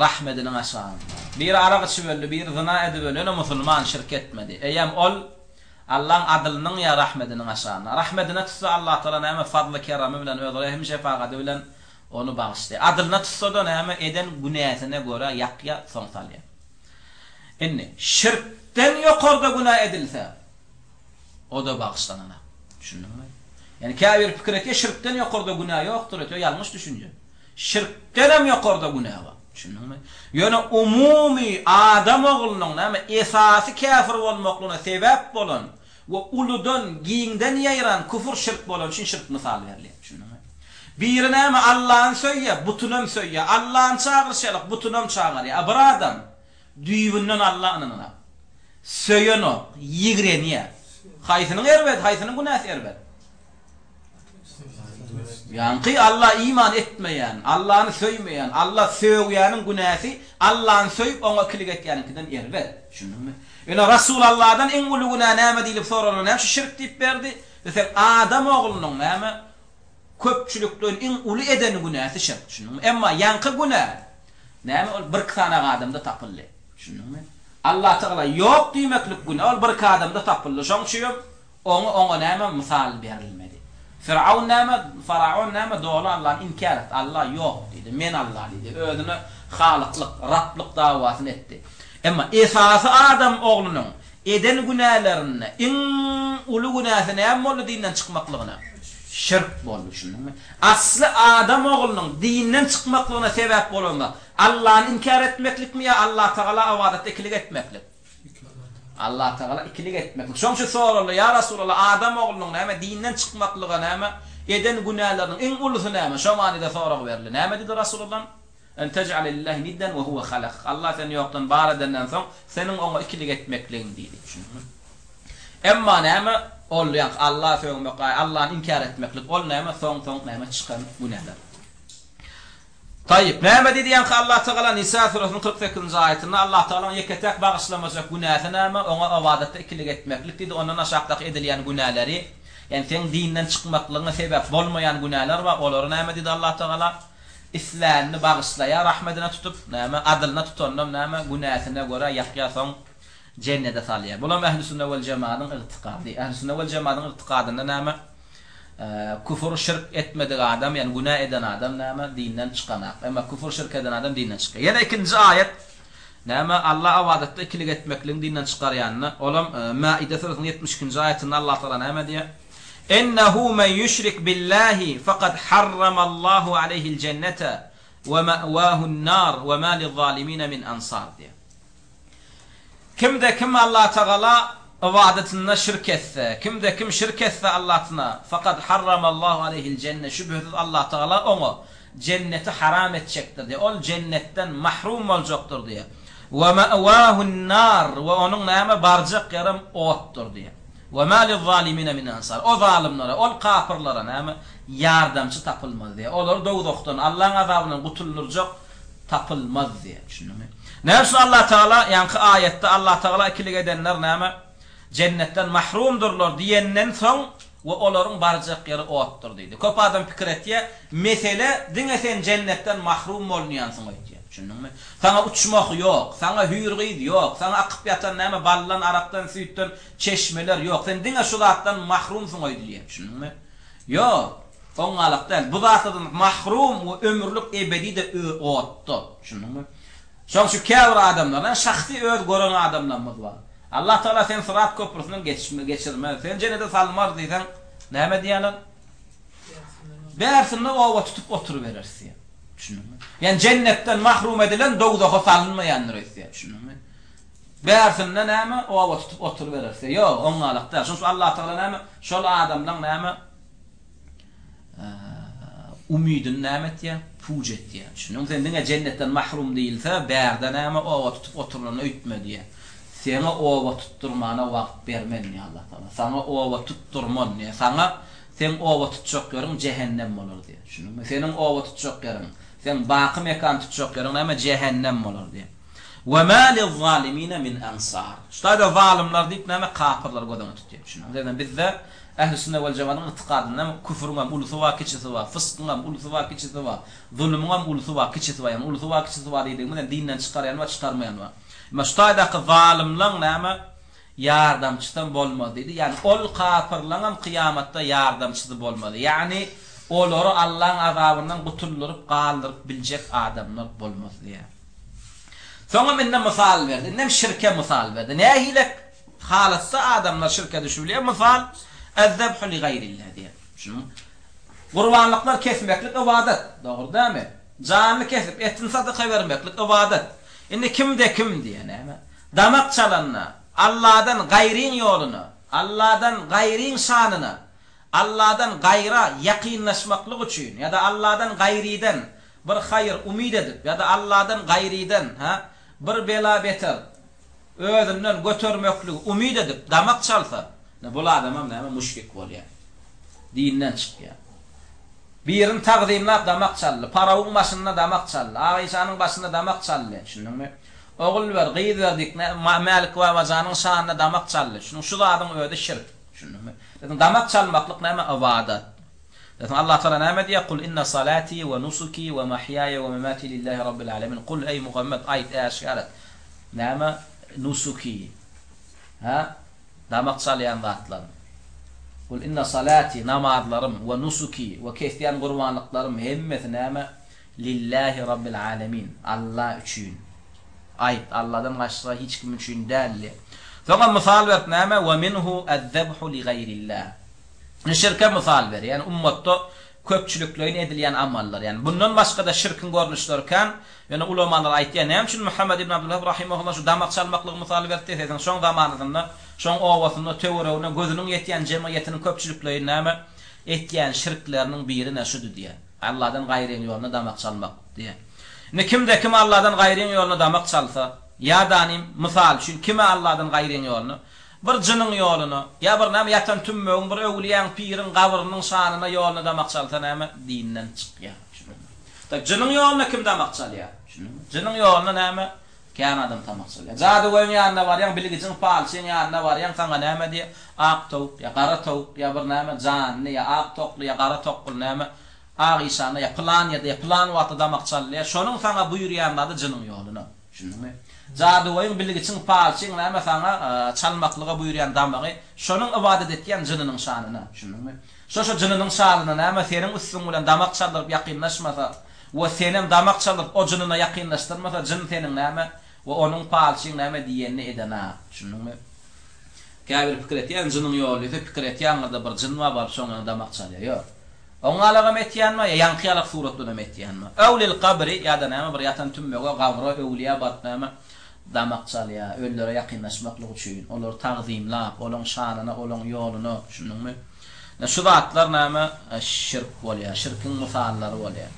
Rahmediniň aşagynda. Biri arak içip öldi, biri zyna edip öldi, ýöne musulman şirk etmedi. Eýýäm ol Allaň adylynyň ýa rahmediniň aşagynda. Rahmedine tutsa Allatagala näme? Fazly-keremi bilen, öz rehim-şepagady bilen ony bagyşlaýar. Adylyna tutsa-da näme? Eden günäsine görä ýakýar, soň salýar. Indi, şirkden ýokarda günä edilse, o-da bagyşlananak. Düşündiňmi? Ýagny käbiri pikir etýär, şirkden ýokarda günä ýokdur öýtýär, ýalňyş düşünje. Şirkdenem ýokarda günä bar. Düşündiňmi? Ýöne umumy adam oglunyň näme esasy käfir bolmaklygyna sebäp bolan we uludan, giňden ýaýran küfür şirk bolany üçin şirk mysal berilýär. Düşündiňmi? Biri näme Allany söýýär, butunam söýýär. Allany çagyryşýarlar, butunam çagyrýar. A bir adam düýbünden Alla ynananok. Söýenok, ýigrenýär. Haýsynyň erbet, haýsynyň günäsi erbet? Ýaňky Alla iman etmeýän, Allany söýmeýän, Alla sögýäniň günäsi Allany söýüp oňa ikilik etýäniňkiden erbet. Düşündiňmi? Ýöne Rasul Alladan iň uly günä näme diýlip soralanda näme üçin şirk diýip berdi? Diýseň adam oglunyň näme köpçülikleýin iň uly eden günäsi şirk. Düşündiňmi? Emma ýaňky günä näme ol birki sany adamda tapyldy. Düşündiňmi? Allatagala ýok diýmeklik günä ol birki adamda tapyldy. Şoň üçinem Oňa oňa näme mysal berilmedi. Firaun näme, faraon näme doly Allany inkär etdi. Alla ýok diýdi. Men Alla diýdi. Özüne halyklyk, Rablyk dawasyny etdi. Emma esasy adam oglunyň eden günälerinde iň uly günäsi näme boldy dinden çykmaklygyna? Şirk boldy, düşündiňmi? Asly adam oglunyň dinden çykmaklygyna sebäp bolan zat Allany inkär etmeklikmi ýa Allatagala ybadatda ikilik etmeklik? Allatagala ikilik etmeklik. Şonuň üçin soraldy, Ýa Resulallah, adam oglunyň näme, dinden çykmaklyga näme, eden günäleriniň iň ulusy näme? Şo manyda sorag berildi. Näme diýdi Resulallah? En tej'ale lillahi nidden we huwe halakak. Allah seni ýokdan bar edenden soň, seniň oňa ikilik etmekligiň diýdi. Düşündiňmi? Emma näme, ol ýaňky Alla sögmek, Allany inkär etmeklik, ol näme, soň-soň näme çykan günäler. Taýyp, näme diýdi ýaňky Allatagala Nisa süresiniň 48-nji aýatynda Allatagalaň ýeke-täk bagyşlamajak günäsi näme? Oňa ybadatda ikilik etmeklik diýdi, ondan aşakdaky edilýän günäleri, ýagny seň dinden çykmaklygyňa sebäp bolmaýan günäler bar, olary näme diýdi Allatagala? Islänini bagyşlaýar rahmedine tutup, näme, adylyna tutanynam näme, günäsine görä ýakýar soň jennede salýar. Bulam Ähli-sünne wel-jemadyň ygtykady. Ähli-sünne wel-jemadyň ygtykadynda näme? Küfür, şirk etmedik adam, ýagny günä eden adam näme? Dinden çykanak. Emma küfür, şirk eden adam dinden çykýar. Ýene ikinji aýat näme? Alla ybadatda ikilik etmekligiň dinden çykarýanyny, olam Maide süresiniň 72-nji aýatynda Allah Tagala näme diýýär? Ennehu men ýüşrik billahi fekad harramallahu aleyhil jennete we ma'wahun nar we ma liz-zalimine min ansar diýýär. Kimde kim Allatagala ybadatynda şirk etse, kimde kim şirk etse Allatyna, fekad harramallahu aleyhil jenne, şübhesiz Allatagala oňa jenneti haram etjekdir diýýär. Ol jennetden mahrum boljakdyr diýýär. We ma'wahun nar, we onuň näme barjak ýerem otdur diýýär. We ma liz-zalimine min ansar. O zalymlara, ol kapyrlara näme ýardamçy tapylmaz diýýär. Olary dowzahdan, Allaň azabyndan gutuldyrjak tapylmaz diýýär. Düşündiňmi? Näme üçin Allah Tagala ýaňky aýatda Allah Tagala ikilik edenler näme jennetden mahrumdyrlar diýenden soň we olaryň barjak ýeri otdur diýdi. Köp adam pikir etýär, mesele diňe sen jennetden mahrum bolunýansyň öýtýär. Düşündiňmi? Saňa uçmah ýok, saňa hüýr gyz ýok, saňa akyp ýatan näme baldan, arakdan, süýtden çeşmeler ýok. Sen diňe şu zatdan mahrumsyň öýdülýär. Düşündiňmi? Ýok. Oňňalak däl. Bu zatlardan mahrum we ömürlik ebedi-de otda. Düşündiňmi? Şoň üçin käbir adamlar, ýa şahsy öz gören adamlarymyz bar. Allah Tagala seni Syrat köprüsinden geçirmez, seni jennete salmaz diýseň, näme diýýärler? Bärsinde oba tutup oturybereris diýýär. Düşündiňmi? Ýani jennetden mahrum edilen dowzaha salynmaýandyr öýtýär. Düşündiňmi? Bärsinde näme? Oba tutup oturybereris diýýär. Ýok, oňňalak däl. Şoň üçin Allah Tagala näme? Şol adamlaň näme? Umydyny näme etýär? Puç etýär. Düşündiňmi? Sen diňe jennetden mahrum diýilse, bärde näme oba tutup oturlanyny öýtme diýýär. Seňe oba tutdurmana wagt bermen diýýär Allah Tagala. Saňa oba tutdurman diýýär. Saňa seň oba tutjak ýeriň jähennem bolar diýýär. Düşündiňmi? Seniň oba tutjak ýeriň, seň baky mekan tutjak ýeriň näme? Jähennem bolar diýýär. We ma liz-zalimine min ansar. Şu taýda zalymlar diýip näme? Kapyrlary göz öňünde tutýar. Düşündiňmi? Sebäbi bizde Ähli-sünne wel-jemagyň ygtykadynda küfrüňem ulusy bar, kiçisi bar, fyskyňam ulusy bar, kiçisi bar, zulumyňam ulusy bar, kiçisi bar. Ýagny ulusy bar, kiçisi bar diýdigimiz ýagny dinden çykarýany bar, çykarmaýany bar. Emma şu taýdaky zalymlaň näme ýardamçysam bolmaz diýdi. Ýagny ol kapyrlaňam kyýamatda ýardamçysy bolmaz. Ýagny olary Allaň azabyndan gutuldyryp galdyryp biljek adamlar bolmaz diýýär. Soňam indi mysal berdi. Indem şirke mysal berdi. Nähili halatda adamlar şirke düşübilýär? Mysal, Ez-zebhu li gaýrillah diýýär. Düşündiňmi? Gurbanlyklar kesmeklik ybadat. Dogry dälmi? Janly kesip, etini sadaka bermeklik ybadat. Indi kimde-kim diýýär näme? Damak çalanda, Alladan gaýryň ýoluna, Alladan gaýryň şanyna. Alladan gaýra ýakynlaşmaklyk üçin ýa-da Alladan gaýrydan bir haýyr umyt edip ýa-da Alladan gaýrydan, ha, bir bela-beter özünden götermekligi umyt edip damak çalsa, ine bul adamam näme müşrik bolýar. Dinden çykýar. Birini tagzymlap damak çaldy, parawyň başynda damak çaldy, Agyşanyň başynda damak çaldy, düşündiňmi? Ogul ber, gyz ber diýip, Mälik Babajanyň şanyna damak çaldy. Şunuň şu zadyň özi şirk. Düşündiňmi? Zaten damak çalmaklyk näme? Ybadat. Zaten Allah Taala näme diýýär? Kul inne salati we nusuki we mahýaýa we memati lillahi rabbil alamin. Kul eý Muhammet aýt, äşgär et. Näme? Nusuki. Ha? Damak çalýan zatlarym. Kul inne salati, namazlarym, we nusuki, we kesýän gurbanlyklarym hemmesi näme? Lillahi rabbil alemin, Alla üçin. Aýt, Alladan başga hiç kim üçin däl diýip. Soňam mysal berip näme, We minhu ez-zebhu li gaýrillah. Indi şirke mysal berýär, ýagny ummatda köpçülikleýin edilýän amallar. Ýagny bundan başga-da şirkiň görnüşleri kän. Ýöne ulamalar aýtýar, näme üçin Muhammet ibn Abdulwahhab rahimehullah şu damak çalmaklygy mysal berdi diýseň, şoň zamanasynda, şoň obasynda, töwereginde gözüniň ýetýän jemgyýetiniň köpçülikleýin näme etýän şirkleriniň biri-ne şudy diýýär. Alladan gaýryň ýoluna damak çalmak diýýär. Indi kimde-kim Alladan gaýryň ýoluna damak çalsa, ýa-da nim, mysal üçin, kime Alladan gaýryň ýoluna, bir jynyň ýoluna, ýa bir näme ýatan tümmegiň, bir öwlüýäň, piriň gabrynyň şanyna ýoluna damak çalsa näme, dinden çykýar. Düşündiňmi? Tak, jynyň ýoluna kim damak çalýar? Düşündiňmi? Jynyň ýoluna näme, kän adam damak çalýar. Jadygöýüň ýanyna barýaň, bilgijiň, palçyň ýanyna barýaň, saňa näme diýýär? Ak towuk ýa gara towuk ýa bir näme janly ýa ak tokly ýa gara tokly näme ak işanda ýa pylan ýerde ýa pylan wagtda damak çalynýar. Şonuň saňa buýurýan zady jynyň ýoluna. Düşündiňmi? Jadygöýüň, bilgiçiň, palçyň näme saňa çalmaklyga buýurýan damagy şonuň ybadat etýän jynynyň şanyna. Düşündiňmi? Şo-şo jynynyň şanyna näme seniň üstüň bilen damak çaldyryp ýakynlaşmasa we senem damak çaldyryp o jynyna ýakynlaşdyrmasa jyn seniň näme we onuň palçyň näme diýenini edenak. Düşündiňmi? Käbiri pikir etýän jynyň ýoly diýse pikir etýä aňyrda bir jyn bar baryp şoň ýanynda damak çalýa. Ýok. Oň ýalagam etýän bar ýa ýaňky ýalak surat bilenem etýän bar. Öwlil kabri ýa-da näme bir ýatan tümmege gabra öwlüýä baryp näme damak çalýa ölülere ýakynlaşmaklyk üçin olary tagzymlap olaň şanyna olaň ýoluna düşündiňmi? Ine şu zatlar näme şirk bolýar şirkiň mysallary bolýar.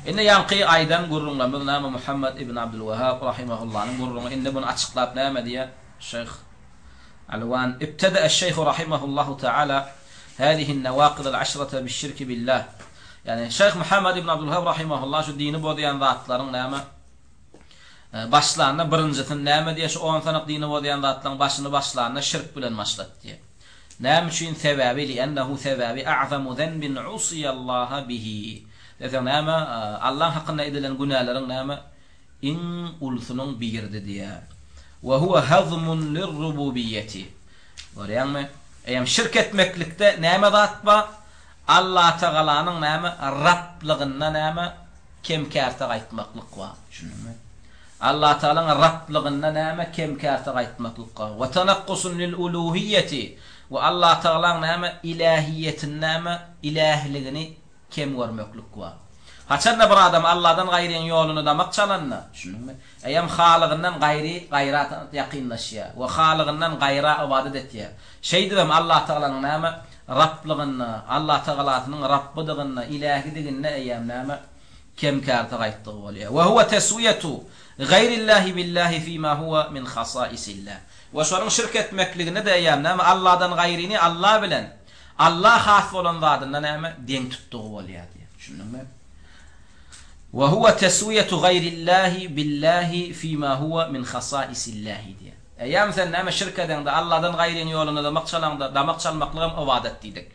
Indi ýaňky aýdan gürrüňlerimiz näme Muhammet ibn Abdulwahhab rahimahullanyň gürrüňi indi muny açyklap näme diýýär şyh Alwan, Ibtede'eş-şeýhu rahimehullahu teala hâzihi'n-nevâkidel aşrete biş-şirki billah. Ýagny, Şeýh Muhammed ibn Abdulwahhab rahimehullah şu dini bozýan zatlaryň näme başlanda birinjisini näme diýýär, şu on sanak dini bozýan zatlaryň başyny başlanda şirk bilen başlat diýýär. Näme üçin? Sebäbi, li'ennehu sebäbi a'zamu zenbin usiyallaha bihi. Diýseň näme, Allaň hakynda edilen günäleriň näme Iň ulusynyň biridi diýýär. Wa huwa hazmun lirrububiýeti. Görýäňmi? Eýýäm şirk etmeklikde näme zat bar? Allatagalanyň näme Rablygynda näme kem-kärse gaýtmaklyk bar. Düşündiňmi? Allatagalaň Rablygynda näme kem-kärse gaýtmaklyk bar. Wa tanakkusun lil uluhiýeti. We Allatagalaň näme ilähiýetini näme ilähligini kem görmeklik bar. Haçanda bir adam Alladan gaýryň ýoluna damak çalanda, düşündiňmi? Eýýäm Halygyndan gaýry gaýra ýakynlaşýar we Halygyndan gaýra ybadat etýär. Şeýdibem Allatagalanyň näme? Rablygynda, Allatagalasynyň Rabbydygyna, Ilähidiginde eýýäm näme? Kem-kärse gaýtdygy bolýar. We huwa teswiýetu gaýrillahi billahi fima huwa min hasaisillah. We şonuň şirk etmekliginde-de eýýäm näme? Alladan gaýryny Alla bilen Alla has bolan zadynda näme deň tutdugy bolýar diýýär. Düşündiňmi? Wa huwa teswiýetu gaýrillahi billahi fima huwa min hasaisillahi diýýär. Eýýäm sen näme şirk edeňde, Alladan gaýryň ýoluna damak çalaňda, damak çalmaklygam ybadat diýdik.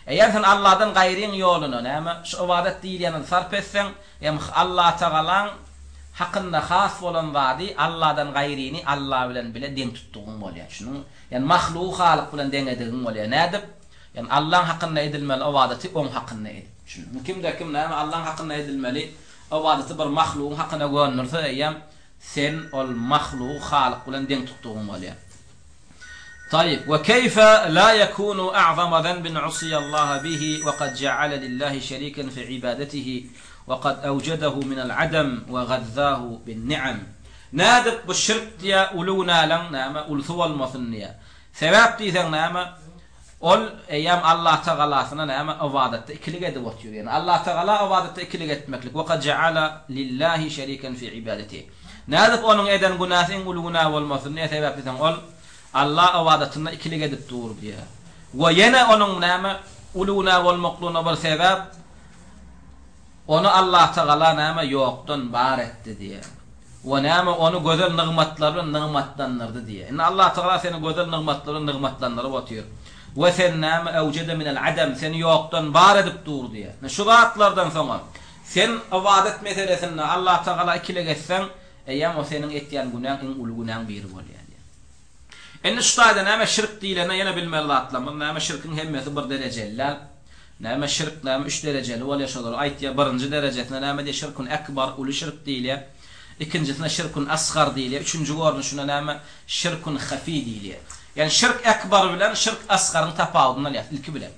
Eýýäm sen Alladan gaýryň ýoluna näme şu ybadat diýilýänini sarp etseň, hem Allatagalaň hakynda has bolan zady Alladan gaýryny Alla bilen bile deň tutdugyň bolýar. Düşündiňmi? Ýagny mahlugy Halyk bilen deňedigiň bolýar. Nädip? Ýagny Allaň hakynda edilmeli ybadaty oň hakynda edip. Düşündiňmi? Kimde kim näme Allaň hakynda edilmeli ybadaty bir mahlugyň hakyna göndürse eýýäm sen ol mahlugy Halyk bilen deň tutdugyň bolýar. Taýyp. We keýfe la ýekunu a'zama zenbin usiýallaha bihi we kad ja'ale lillahi şeriken fi ibadetihi we kad awjedehu minel adem we gazzahu bin ni'am. Nädip bu şirk diýä uly günäleň näme ulusy bolmasyn diýä. Sebäp diýseň näme? Ol eýýäm Allatagalasyna näme ybadatda ikilik edip otyr. Ýagny Allatagala ybadatda ikilik etmeklik, Wekad jeala lillahi şeriken fi ibadetihi. Nädip onuň eden günäsi iň uly günä bolmasyn, ne sebäp diýseň, ol Alla ybadatynda ikilik edip dur diýýär. We ýene onuň näme uly günä bolmaklygyna bir sebäp, Ony Allatagala näme ýokdan bar etdi diýýär. We näme ony gözel nygmatlar bilen nygmatlandyrdy diýýär. Indi Allatagala seni gözel nygmatlar bilen nygmatlandyryp otyr. We sen näme ewjede minel adem seni ýokdan bar edip dur diýýär. Indi şu zatlardan soňam sen ybadat meselesinde Allatagala ikilik etseň, eýýäm o seniň etýän günäň iň uly günäň biri bolýar diýýär. Indi şu taýda näme şirk diýlende ýene bilmeli zatlarymyz näme şirkiň hemmesi bir derejeli däl. Näme şirk näme üç derejeli bolýar şolary aýtýar birinji derejesine näme diýýär şirkun ekbar uly şirk diýilýär. Ikinjisine şirkun asgar diýilýär. Üçünji görnüşine näme şirkun hafi diýilýär. Ýagny şirk ekbar bilen şirk asgaryň tapawudyny alýas ilki bilen.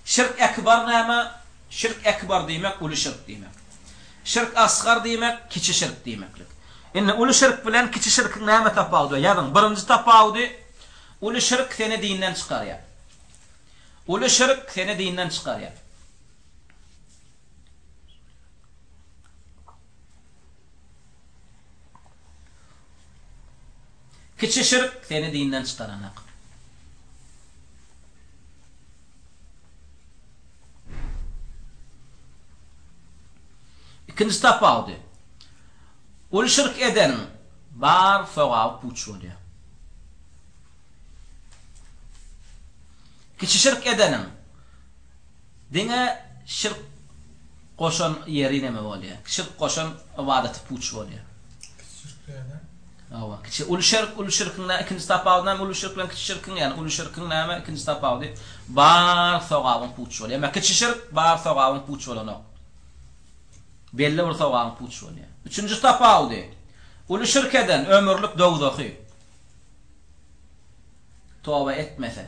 Şirk ekbar näme? Şirk ekbar diýmek uly şirk diýmek. Şirk asgar diýmek kiçi şirk diýmeklik. Indi uly şirk bilen kiçi şirkiň näme tapawudy bar? Ýazyň. Birinji tapawudy uly şirk seni dinden çykarýar. Uly şirk seni dinden çykarýar. Kiçi şirk seni dinden çykaranak. Ikinji tapawudy. Uly şirk edeniň bar sogaby puç bolýar. Kiçi şirk edeniň diňe şirk goşan ýeri neme bolýar? Şirk goşan ybadaty puç bolýar. Kiçi şirk näme? Hawa, kiçi uly şirk, uly şirkiň näme ikinji tapawudy näme? Uly şirk bilen kiçi şirkiň, ýagny uly şirkiň näme ikinji tapawudy? Bar sogabyň puç bolýar. Emma kiçi şirk bar sogabyň puç bolanok. Belli bir sogabyň puç bolýar. Üçünji tapawudy, uly şirk eden ömürlik dowzahy. Toba etmese.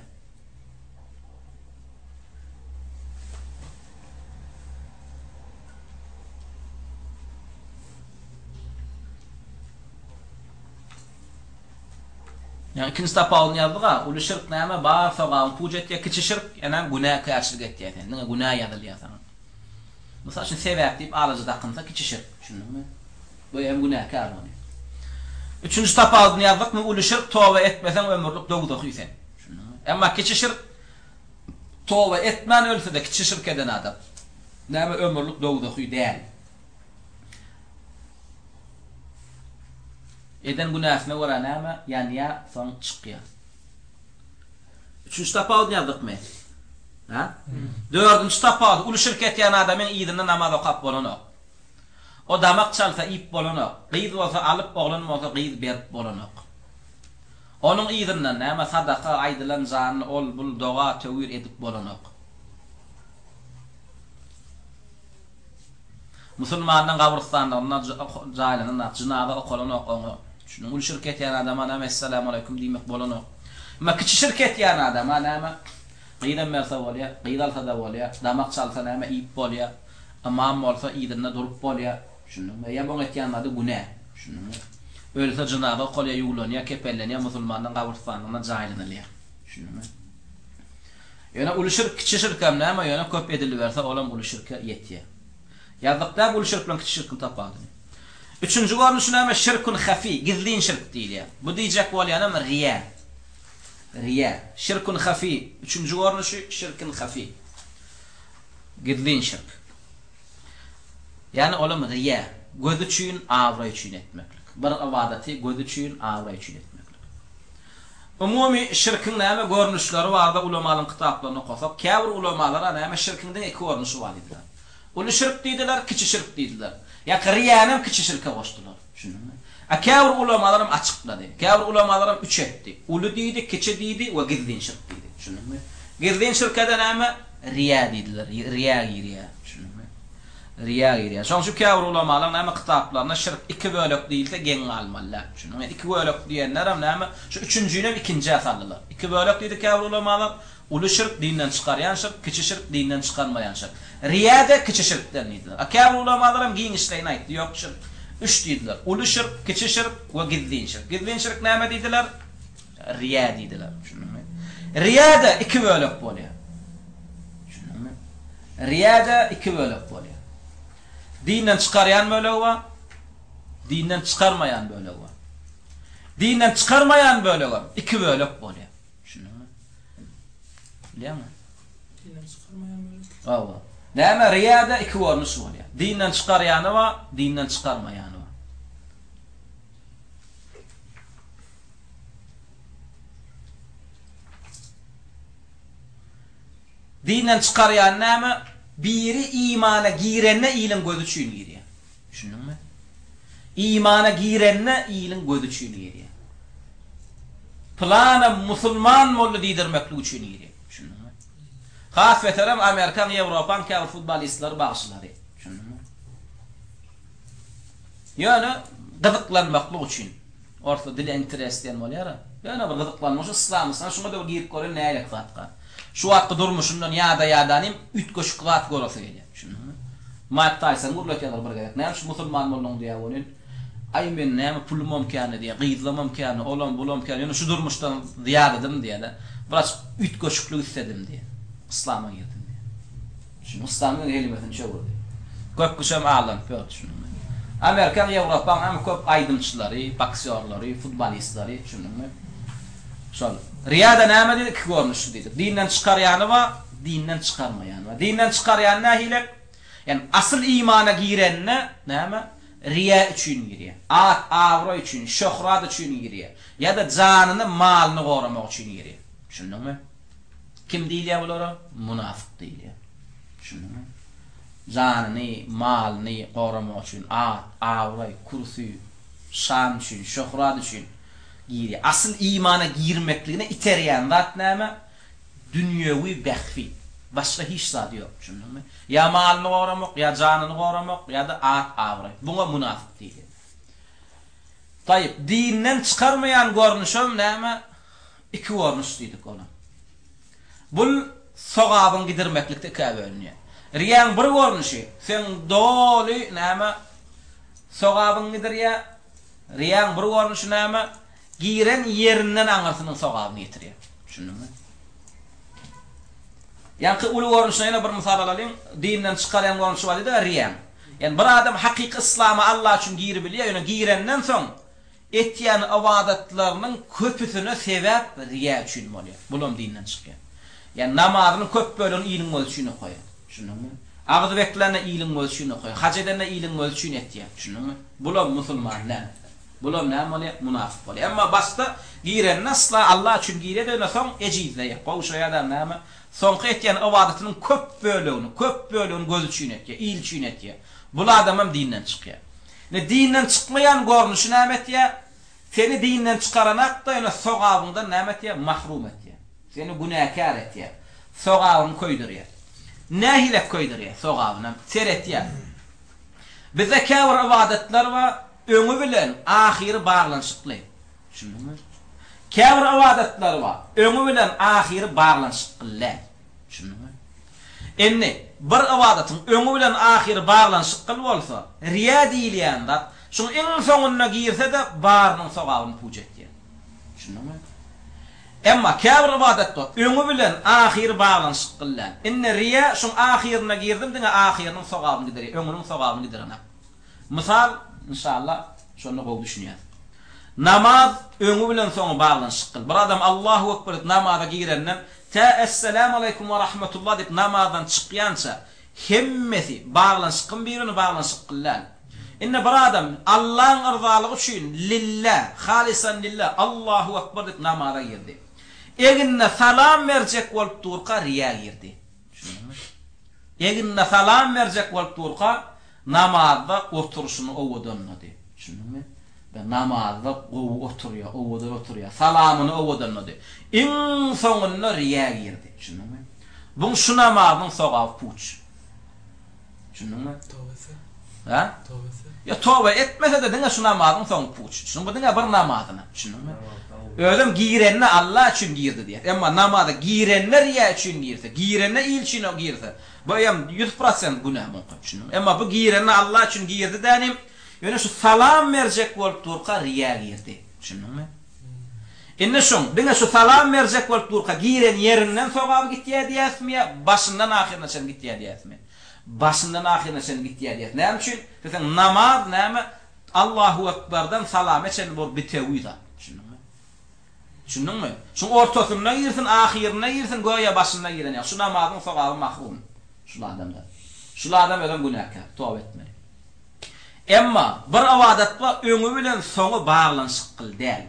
Ýa ikinji tapawudyny ýazdyk-a, uly şirk näme, bar sogabyň puç etýär, kiçi şirk, ýanam günäkärçilik etýär seni, diňe günä ýazylýar saňa. Mysal üçin sebäp diýip alajy dakynsa kiçi şirk, düşündiňmi? Bu hem günäkär bolýar. Üçünji tapawudyny ýazdykmy, uly şirk toba etmeseň ömürlik dowzahy sen. Düşündiňmi? Emma kiçi şirk toba etmän ölse-de kiçi şirk eden adam näme ömürlik dowzahy däl. Eden günäsine görä näme ýanýar, soň çykýar. Üçünji tapawudyny ýazdykmy? Ha? Dördünji tapawudy, uly şirk etýän adamyň yzynda namaz okap bolanok. O damak çalsa iýip bolanok. Gyz bolsa alyp, oglan bolsa gyz berip bolanok. Onuň yzyndan näme sadaka, aýdylan janly ol, bul doga, töwir edip bolanok. Musulmanyň gabrystanlygynda jaýlananok, jynaza okalanok oňa. Düşündiňmi? Uly şirk etýän adama näme Essalamualeýkum diýmek bolanok. Emma kiçi şirk etýän adama näme gyzam berse bolýar, gyz alsa-da bolýar, damak çalsa näme iýip bolýar. Ymam bolsa yzynda durup bolýar. Düşündiňmi? Eýýäm oň etýän zady günä. Düşündiňmi? Ölse jynaza okalýar, ýuwlanýar, kepenlenýär, musulmanlaryň gabrystanlygynda jaýlanylýar. Düşündiňmi? Ýöne uly şirk, kiçi şirkem näme, ýöne köp ediliberse olam uly şirke ýetýär. Ýazdyk däl uly şirk bilen kiçi şirkiň tapawudyny. Üçünji görnüşi näme? Şirkun hafi, gizlin şirk diýilýär. Bu diýjek bolýanam riýa. Riýa. Şirkun hafi, üçünji görnüşi şirkin hafi. Gizlin şirk. Ýagny olam riýa, göz üçin, abraý üçin etmeklik. Bir ybadaty göz üçin, abraý üçin etmeklik. Umumy şirkiň näme görnüşleri barada ulamalaryň kitaplaryny okasak, käbir ulamalar-a näme şirkiň diňe iki görnüşi bar diýdiler. Uly şirk diýdiler, kiçi şirk diýdiler. Ýa-ki riýanam kiçi şirke goşdular. Düşündiňmi? A käbir ulamalaram açyklady. Käbir ulamalaram üç etdi. Uly diýdi, kiçi diýdi we gizlin şirk diýdi. Düşündiňmi? Gizlin şirke-de näme? Riýa diýdiler. Riýa girýär. Düşündiňmi? Riýa girýär. Şonuň üçin käbir ulamalaryň näme kitaplarynda şirk iki bölek diýilse geň galmaly däl. Düşündiňmi? Iki bölek diýenlerem näme? Şu üçünjinem ikinjä saldylar. Iki bölek diýdi käbir ulamalar. Uly şirk dinden çykarýan şirk, kiçi şirk dinden çykarmaýan şirk. Riýa-da kiçi şirkden diýdiler. A käbir ulamalaram giňişleýin aýtdy, ýok şirk üç diýdiler. Uly şirk, kiçi şirk we gizlin şirk. Gizlin şirk näme diýdiler? Riýa diýdiler. Düşündiňmi? Riýa-da iki bölek bolýar. Düşündiňmi? Riýa-da iki bölek bolýar. Dinden çykarýan bölegi bar, dinden çykarmaýan bölegi bar. Dinden çykarmaýan bölegem iki bölek bolýar. Düşündiňmi? Bilýäňmi? Dinden çykarmaýan bölek. Hawa. Näme riýa-da iki görnüş bolýar. Dinden çykarýany bar, dinden çykarmaýany bar. Dinden çykarýan näme? Biri imana girende iliň gözi üçin girýär. Düşündiňmi? Imana girende iliň gözi üçin girýär. Pylanam musulman boldy diýdirmeklik üçin girýär. Düşündiňmi? Has beterem Amerikaň, Ýewropaň käbir futbolistleri, bagşylary. Düşündiňmi? Ýöne gyzyklanmaklyk üçin. Orsda dile interes diýen bolýar-a. Ýöne bir gyzyklanmak üçin yslam-yslam şuňa-da bir girip göreýin nähilek zatka. Şu wagtky durmuşyndan ýada-ýadanym üýtgeşik zat göresi gelýär. Düşündiňmi? Maýk Taýsony gürletýärler bir gezek. Näme üçin musulman bolduň diýýär welin, Aý men näme pulumam kändi diýýär, gyzlamam kändi, olam bulam kändi, ýöne şu durmuşdan ýadadym diýýär-de. Biraz üýtgeşiklik isledim diýýär. Yslama girdim diýýär. Şuny yslamyň kelimesini çöwürdi. Köp kişem aldanyp ýördi şunuň. Amerikaň, Ýewropaň hem köp aýdymçylary, boksýorlary, futbolistleri, düşündiňmi? Şol. Riýada näme diýdik? Iki görnüşli diýdik. Dinden çykarýany bar, dinden çykarmaýany bar. Dinden çykarýany nähili? Ýagny asyl imana girende näme? Riýa üçin girýär. At, abraý üçin, şöhrat üçin girýär. Ýa-da janyny, malyny goramak üçin girýär. Düşündiňmi? Kim diýilýär bulara? Munafyk diýilýär. Düşündiňmi? Janyny, malyny goramak üçin, at, abraý, kürsi, şan üçin, şöhrat üçin girýär. Asyl imana girmekligine iterýän zat näme? Dünýewi bähbit. Başga hiç zady ýok. Düşündiňmi? Ýa malyny goramak, ýa janyny goramak, ýa-da at, abraý. Buňa munafyk diýilýär. Taýyp, dinden çykarmaýan görnüşem näme? Iki görnüş diýdik ola. Bul sogabyň gidirmeklikde ikä bölünýär. Riýaň bir görnüşi, seň doly näme sogabyňy gidirýär, riýaň bir görnüşi näme, giren ýerinden aňyrsynyň sogabyny ýetirýär. Düşündiňmi? Ýaňky uly görnüşine ýene bir mysal alalyň, dinden çykarýan görnüşi bar diýdik-ä riýaň. Ýani bir adam hakyky yslama Allah üçin giribilýär, ýöne girenden soň Etýän ybadatlarynyň köpüsine sebäp riýa üçin bolýar. Bulam dinden çykýar. Ýagny namazynyň köp bölegini iliň gözi üçin okaýar. Düşündiňmi? Agyz beklände iliň gözi üçin okaýar. Haj edende iliň gözi üçin etýär. Düşündiňmi? Bulam musulman däl. Bulam näme bolýar? Munafyk bolýar. Emma başda girende asla Allah üçin girýär ýöne soň ejizleýär. Gowşaýar-da näme? Soňky etýän ybadatynyň köp bölegini, köp bölegini göz üçin etýär, il üçin etýär. Bul adamam dinden çykýar. Indi dinden çykmaýan görnüşi näme etýär? Seni dinden çykaranak-da, ýöne sogabyňdan näme etýär? Mahrum etýär. Seni günäkär etýär. Sogabyňy köýdürýär. Nähilek köýdürýär sogabynam? Seretýär. Bizde käbir ybadatlar bar, öňi bilen ahyry baglanyşykly. Düşündiňmi? Käbir ybadatlar bar, öňi bilen ahyry baglanyşykly däl. Düşündiňmi? Indi, bir ybadatyň öňi bilen ahyry baglanyşykly bolsa, riýa diýilýän zat, şuň iň soňunda girse-de, barynyň sogabyny puç etýär. Düşündiňmi? Emma käbir ybadatda öňi bilen ahyry baglanyşykly däl. Indi riýa şuň ahyryna girdim, diňe ahyrynyň sogabyny giderýär, öňüniň sogabyny giderenak. Mysal, inşallah, şonda gowy düşünýäs. Namaz öňi bilen soňy baglanyşykly. Bir adam Allahu Ekber diýip namaza girenden tä Esselamu aleýkum we rahmetullah diýip namazdan çykýança hemmesi baglanyşyklymy bir-birine baglanyşykly däl. Indi bir adam Allaň yrzalygy üçin lillah, halisan lillah, Allahu Ekber diýip namaza girdi. Egnine salam berjek bolup durka riýa girdi. Düşündiňmi? Egnine salam berjek bolup durka, namazda oturyşyny owadanlady. Düşündiňmi? Be, namazda gowy oturýar, owadan oturýar. Salamyny owadanlady. Iň soňunda riýä girdi. Düşündiňmi? Buň şu namazynyň sogaby puç. Düşündiňmi? Toba etse? Hä? Toba etse? Ýok, toba etmese-de diňe şu namazyň soňy puç. Düşündiňmi? Bu diňe bir namazyna. Düşündiňmi? Özem girende Alla üçin girdi diýýär. Emma namaza girende riýa üçin girse, girende il üçin girse, bu hem 100% günä muňky. Düşündiňmi? Emma bu girende Alla üçin girdi dänim, ýöne şu salam berjek bolup durka riýa girdi. Düşündiňmi? Indi şuň, diňe şu salam berjek bolup durka giren ýerinden sogaby gitýär diýäsmi ýa başyndan ahyryna çenli gitýär diýäsmi? Başyndan ahyryna çenli gitýär diýäs. Näme üçin? Diýseň, namaz näme? Allahu Ekberden salama çenli bol bitewi zat. Düşündiňmi? Düşündiňmi? Şuň ortasynda girsin, ahyrynda girsin, göýä başynda giren ýaly. Şu namazyň sogaby mahrum şul adamdan. Şul adam özem günäkär, toba etmeli. Emma bir ybadat bar, öňi bilen soňy baglanyşykly däl.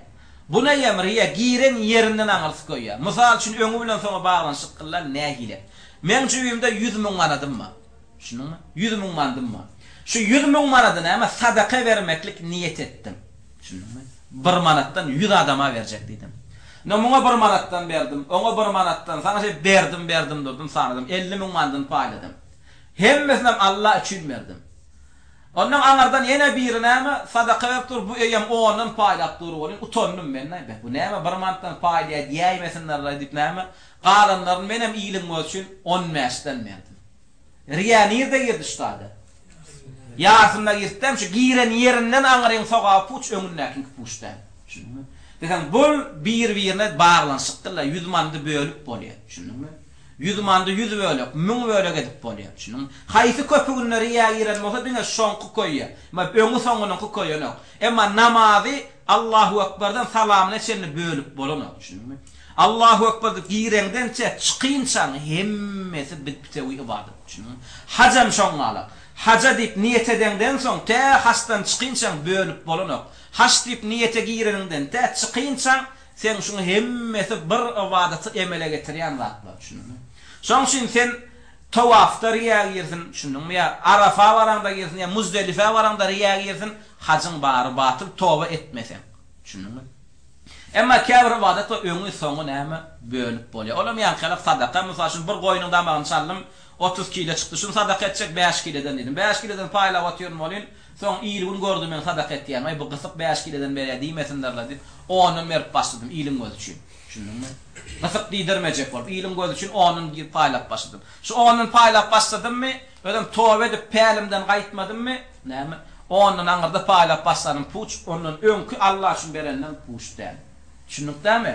Bu neýem riýa giren ýerinden aňyrsy köýýär. Mysal üçin öňi bilen soňy baglanyşykly däl nähili? Meň jübimde 100 müň manadym bar. Düşündiňmi? 100 müň mandym bar. Şu 100 müň manady näme sadaka bermeklik niýet etdim. Düşündiňmi? Bir manatdan ýüz adama berjek diýdim. Ine muňa bir manatdan berdim, oňa bir manatdan, saňa şeýdip berdim, berdim durdum, sanadym. 50 müň mandyny paýladym. Hemmesinem Alla üçin berdim. Ondan aňyrdan ýene biri näme, sadaka berip dur, bu eýýäm ondan paýlap dur welin, utandym men-aý, beh, bu näme bir manatdan paýlaýar diýäýmesinler-laý diýip näme, galanlaryny menem iliň gözi üçin on bäşden berdim. Riýa nirde girdi şu zada? Ýarysynda girdi-dämi, şu giren ýerinden aňryň sogaby puç, öňündäkiňki puç däl. Düşündiňmi? Diýseň, bul bir-birine baglanyşykdyr-la, ýüz manady bölüp bolýar. Düşündiňmi? Ýüz mandy ýüz bölek, müň bölek edip bolýar. Düşündiňmi? Haýsy köpüginde riýa giren bolsa diňe şoňky köýýär. Emma öňi-soňunyňky köýenok. Emma namazy Allahu Ekberden salamyna çenli bölüp bolanok. Düşündiňmi? Allahu Ekber diýip gireňdençe çykynçaň hemmesi bitewi ybadat. Düşündiňmi? Hajam şoň galak. Haja diýip niýet edeňden soň tä haçdan çykynçaň bölüp bolanok. Haç diýip niýete gireniňden tä çykynçaň Seň şuň hemmesi bir ybadaty emele getirýän zatlar, düşündiňmi? Şoň üçin sen tawafda riýa girsin, düşündiňmi, ýa Arafa baraňda girsin, ýa Muzdelifä baraňda riýa girsin, hajyň bary batyl, toba etmeseň. Düşündiňmi? Emma käbir ybadat bar, öňi, soňy näme, bölüp bolýar. Olam ýaňky ýaly sadaka, mysal üçin, bir goýnuň damagyny çaldym, 30 kile çykdy, şuny sadaka etjek bäş kileden diýdim. Bäş kileden paýlap otyryn welin, Soň il-gün gördi meň sadaka etýänimi, aý bu gysyk bäş kileden berýär diýmesinlerle diýip, ondan berip başladym iliň gözi üçin. Düşündiňmi? Gysyk diýdirmejek bolup, iliň gözi üçin ondan girip paýlap başladym. Şu ondan paýlap başladymmy, özem toba edip pälimden gaýtmadymmy, näme, ondan aňyrda paýlap başlanym puç, ondan öňki Alla üçin berenleň puç däl. Düşündik dämi?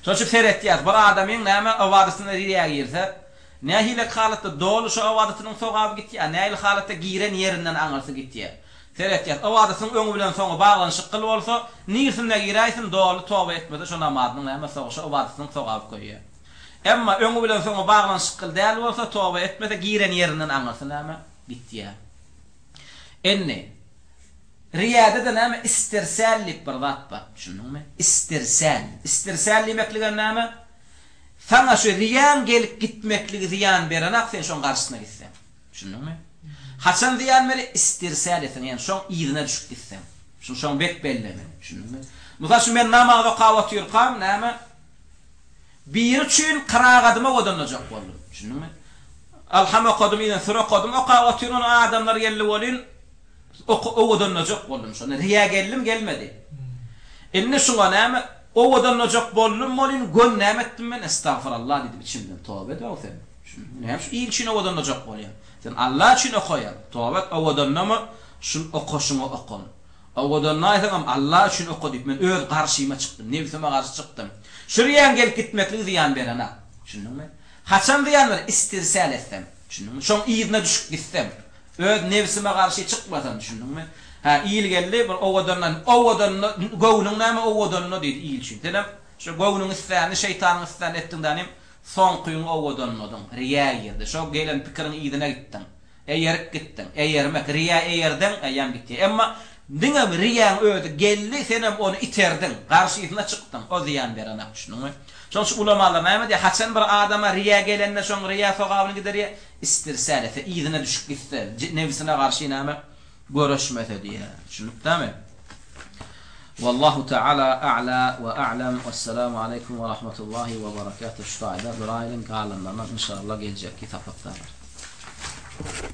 Şonuň üçin seretýäs, bir adamyň näme ybadatyna riýa girse, Nähili halatda doly şo ybadatynyň sogaby gitýär, nähili halatda giren ýerinden aňyrsy gitýär. Seretýäs, ybadatynyň öňi bilen soňy baglanyşykly bolsa, nirsinde giräýsin, doly toba etmese şo namazynyň näme sogy, şo ybadatynyň sogaby köýýär. Emma öňi bilen soňy baglanyşykly däl bolsa, toba etmese, giren ýerinden aňyrsy näme, gitýär. Indi, riýada-da näme, istirsal diýip bir zat bar, düşündiňmi? Istirsal. Istirsal diýmekligem näme? Saňa şu zyýan gelip gitmekligi zyýan berenak sen şoň garşysyna gitseň. Düşündiňmi? Haçan zyýan berýär? Istirsal etseň, ýagny şoň yzyna düşüp gitseň. Şuny şoň bek bellemeli. Düşündiňmi? Mysal üçin men namaz okap otyrkam näme? Biri üçin kyragadyma owadanlajak boldum. Düşündiňmi? Alham okadym, yzyna süre okadym, okap otyryn, ony adamlar geldi welin Oka owadanlajak boldum şonda. Riýa geldim gelmedi. Indi şuňa näme owadanlajak boldum welin gön näme etdim men estagfurallah diýdim içimden toba et-ow sen. Näme şu il üçin owadanlajak bolýaň. Sen Allah üçin okaýaň. Toba et owadanlama şul okaşyňa okan. Owadanlaýsaňam Allah üçin oka diýip men öz garşyma çykdym. Nebsime garşy çykdym. Şu riýaň gelip gitmekligi zyýan berenak. Düşündiňmi? Haçan zyýan berer? Istirsal etsem. Düşündiňmi? Şoň yzyna düşüp gitsem. Öz nebsime garşy çykmasam, düşündiňmi? Hä, il geldi, bir owadandan, owadanyna, göwnüň näme owadanyna diýdi il üçin. Senem şo göwnüň islänini, şeýtanyň islänini etdiň dänim, soňkyňy owadanladyň, riýä girdi. Şo gelen pikiriň yzyna gitdiň. Eýerip gitdiň. Eýermek, riýä eýerdeň, eýýäm gitýär. Emma diňe riýäň özi geldi, senem ony iterdiň, garşysyna çykdyň, o zyýan berenak, düşündiňmi? Şonuň üçin ulamalar näme diýýär, haçan bir adama riýä gelende şoň riýä sogabyny giderýär, Istirsal etse, yzyna düşüp gitse, nebsine garşy näme, göreşmese diýýär. Düşündikdämi? Wallahu taala a'la we a'lam. Wessalamu aleýkum we rahmetullahi we berekatuh. Şu taýda duraýlyň, galanlaryny inşallah geljekki sapakda alarys.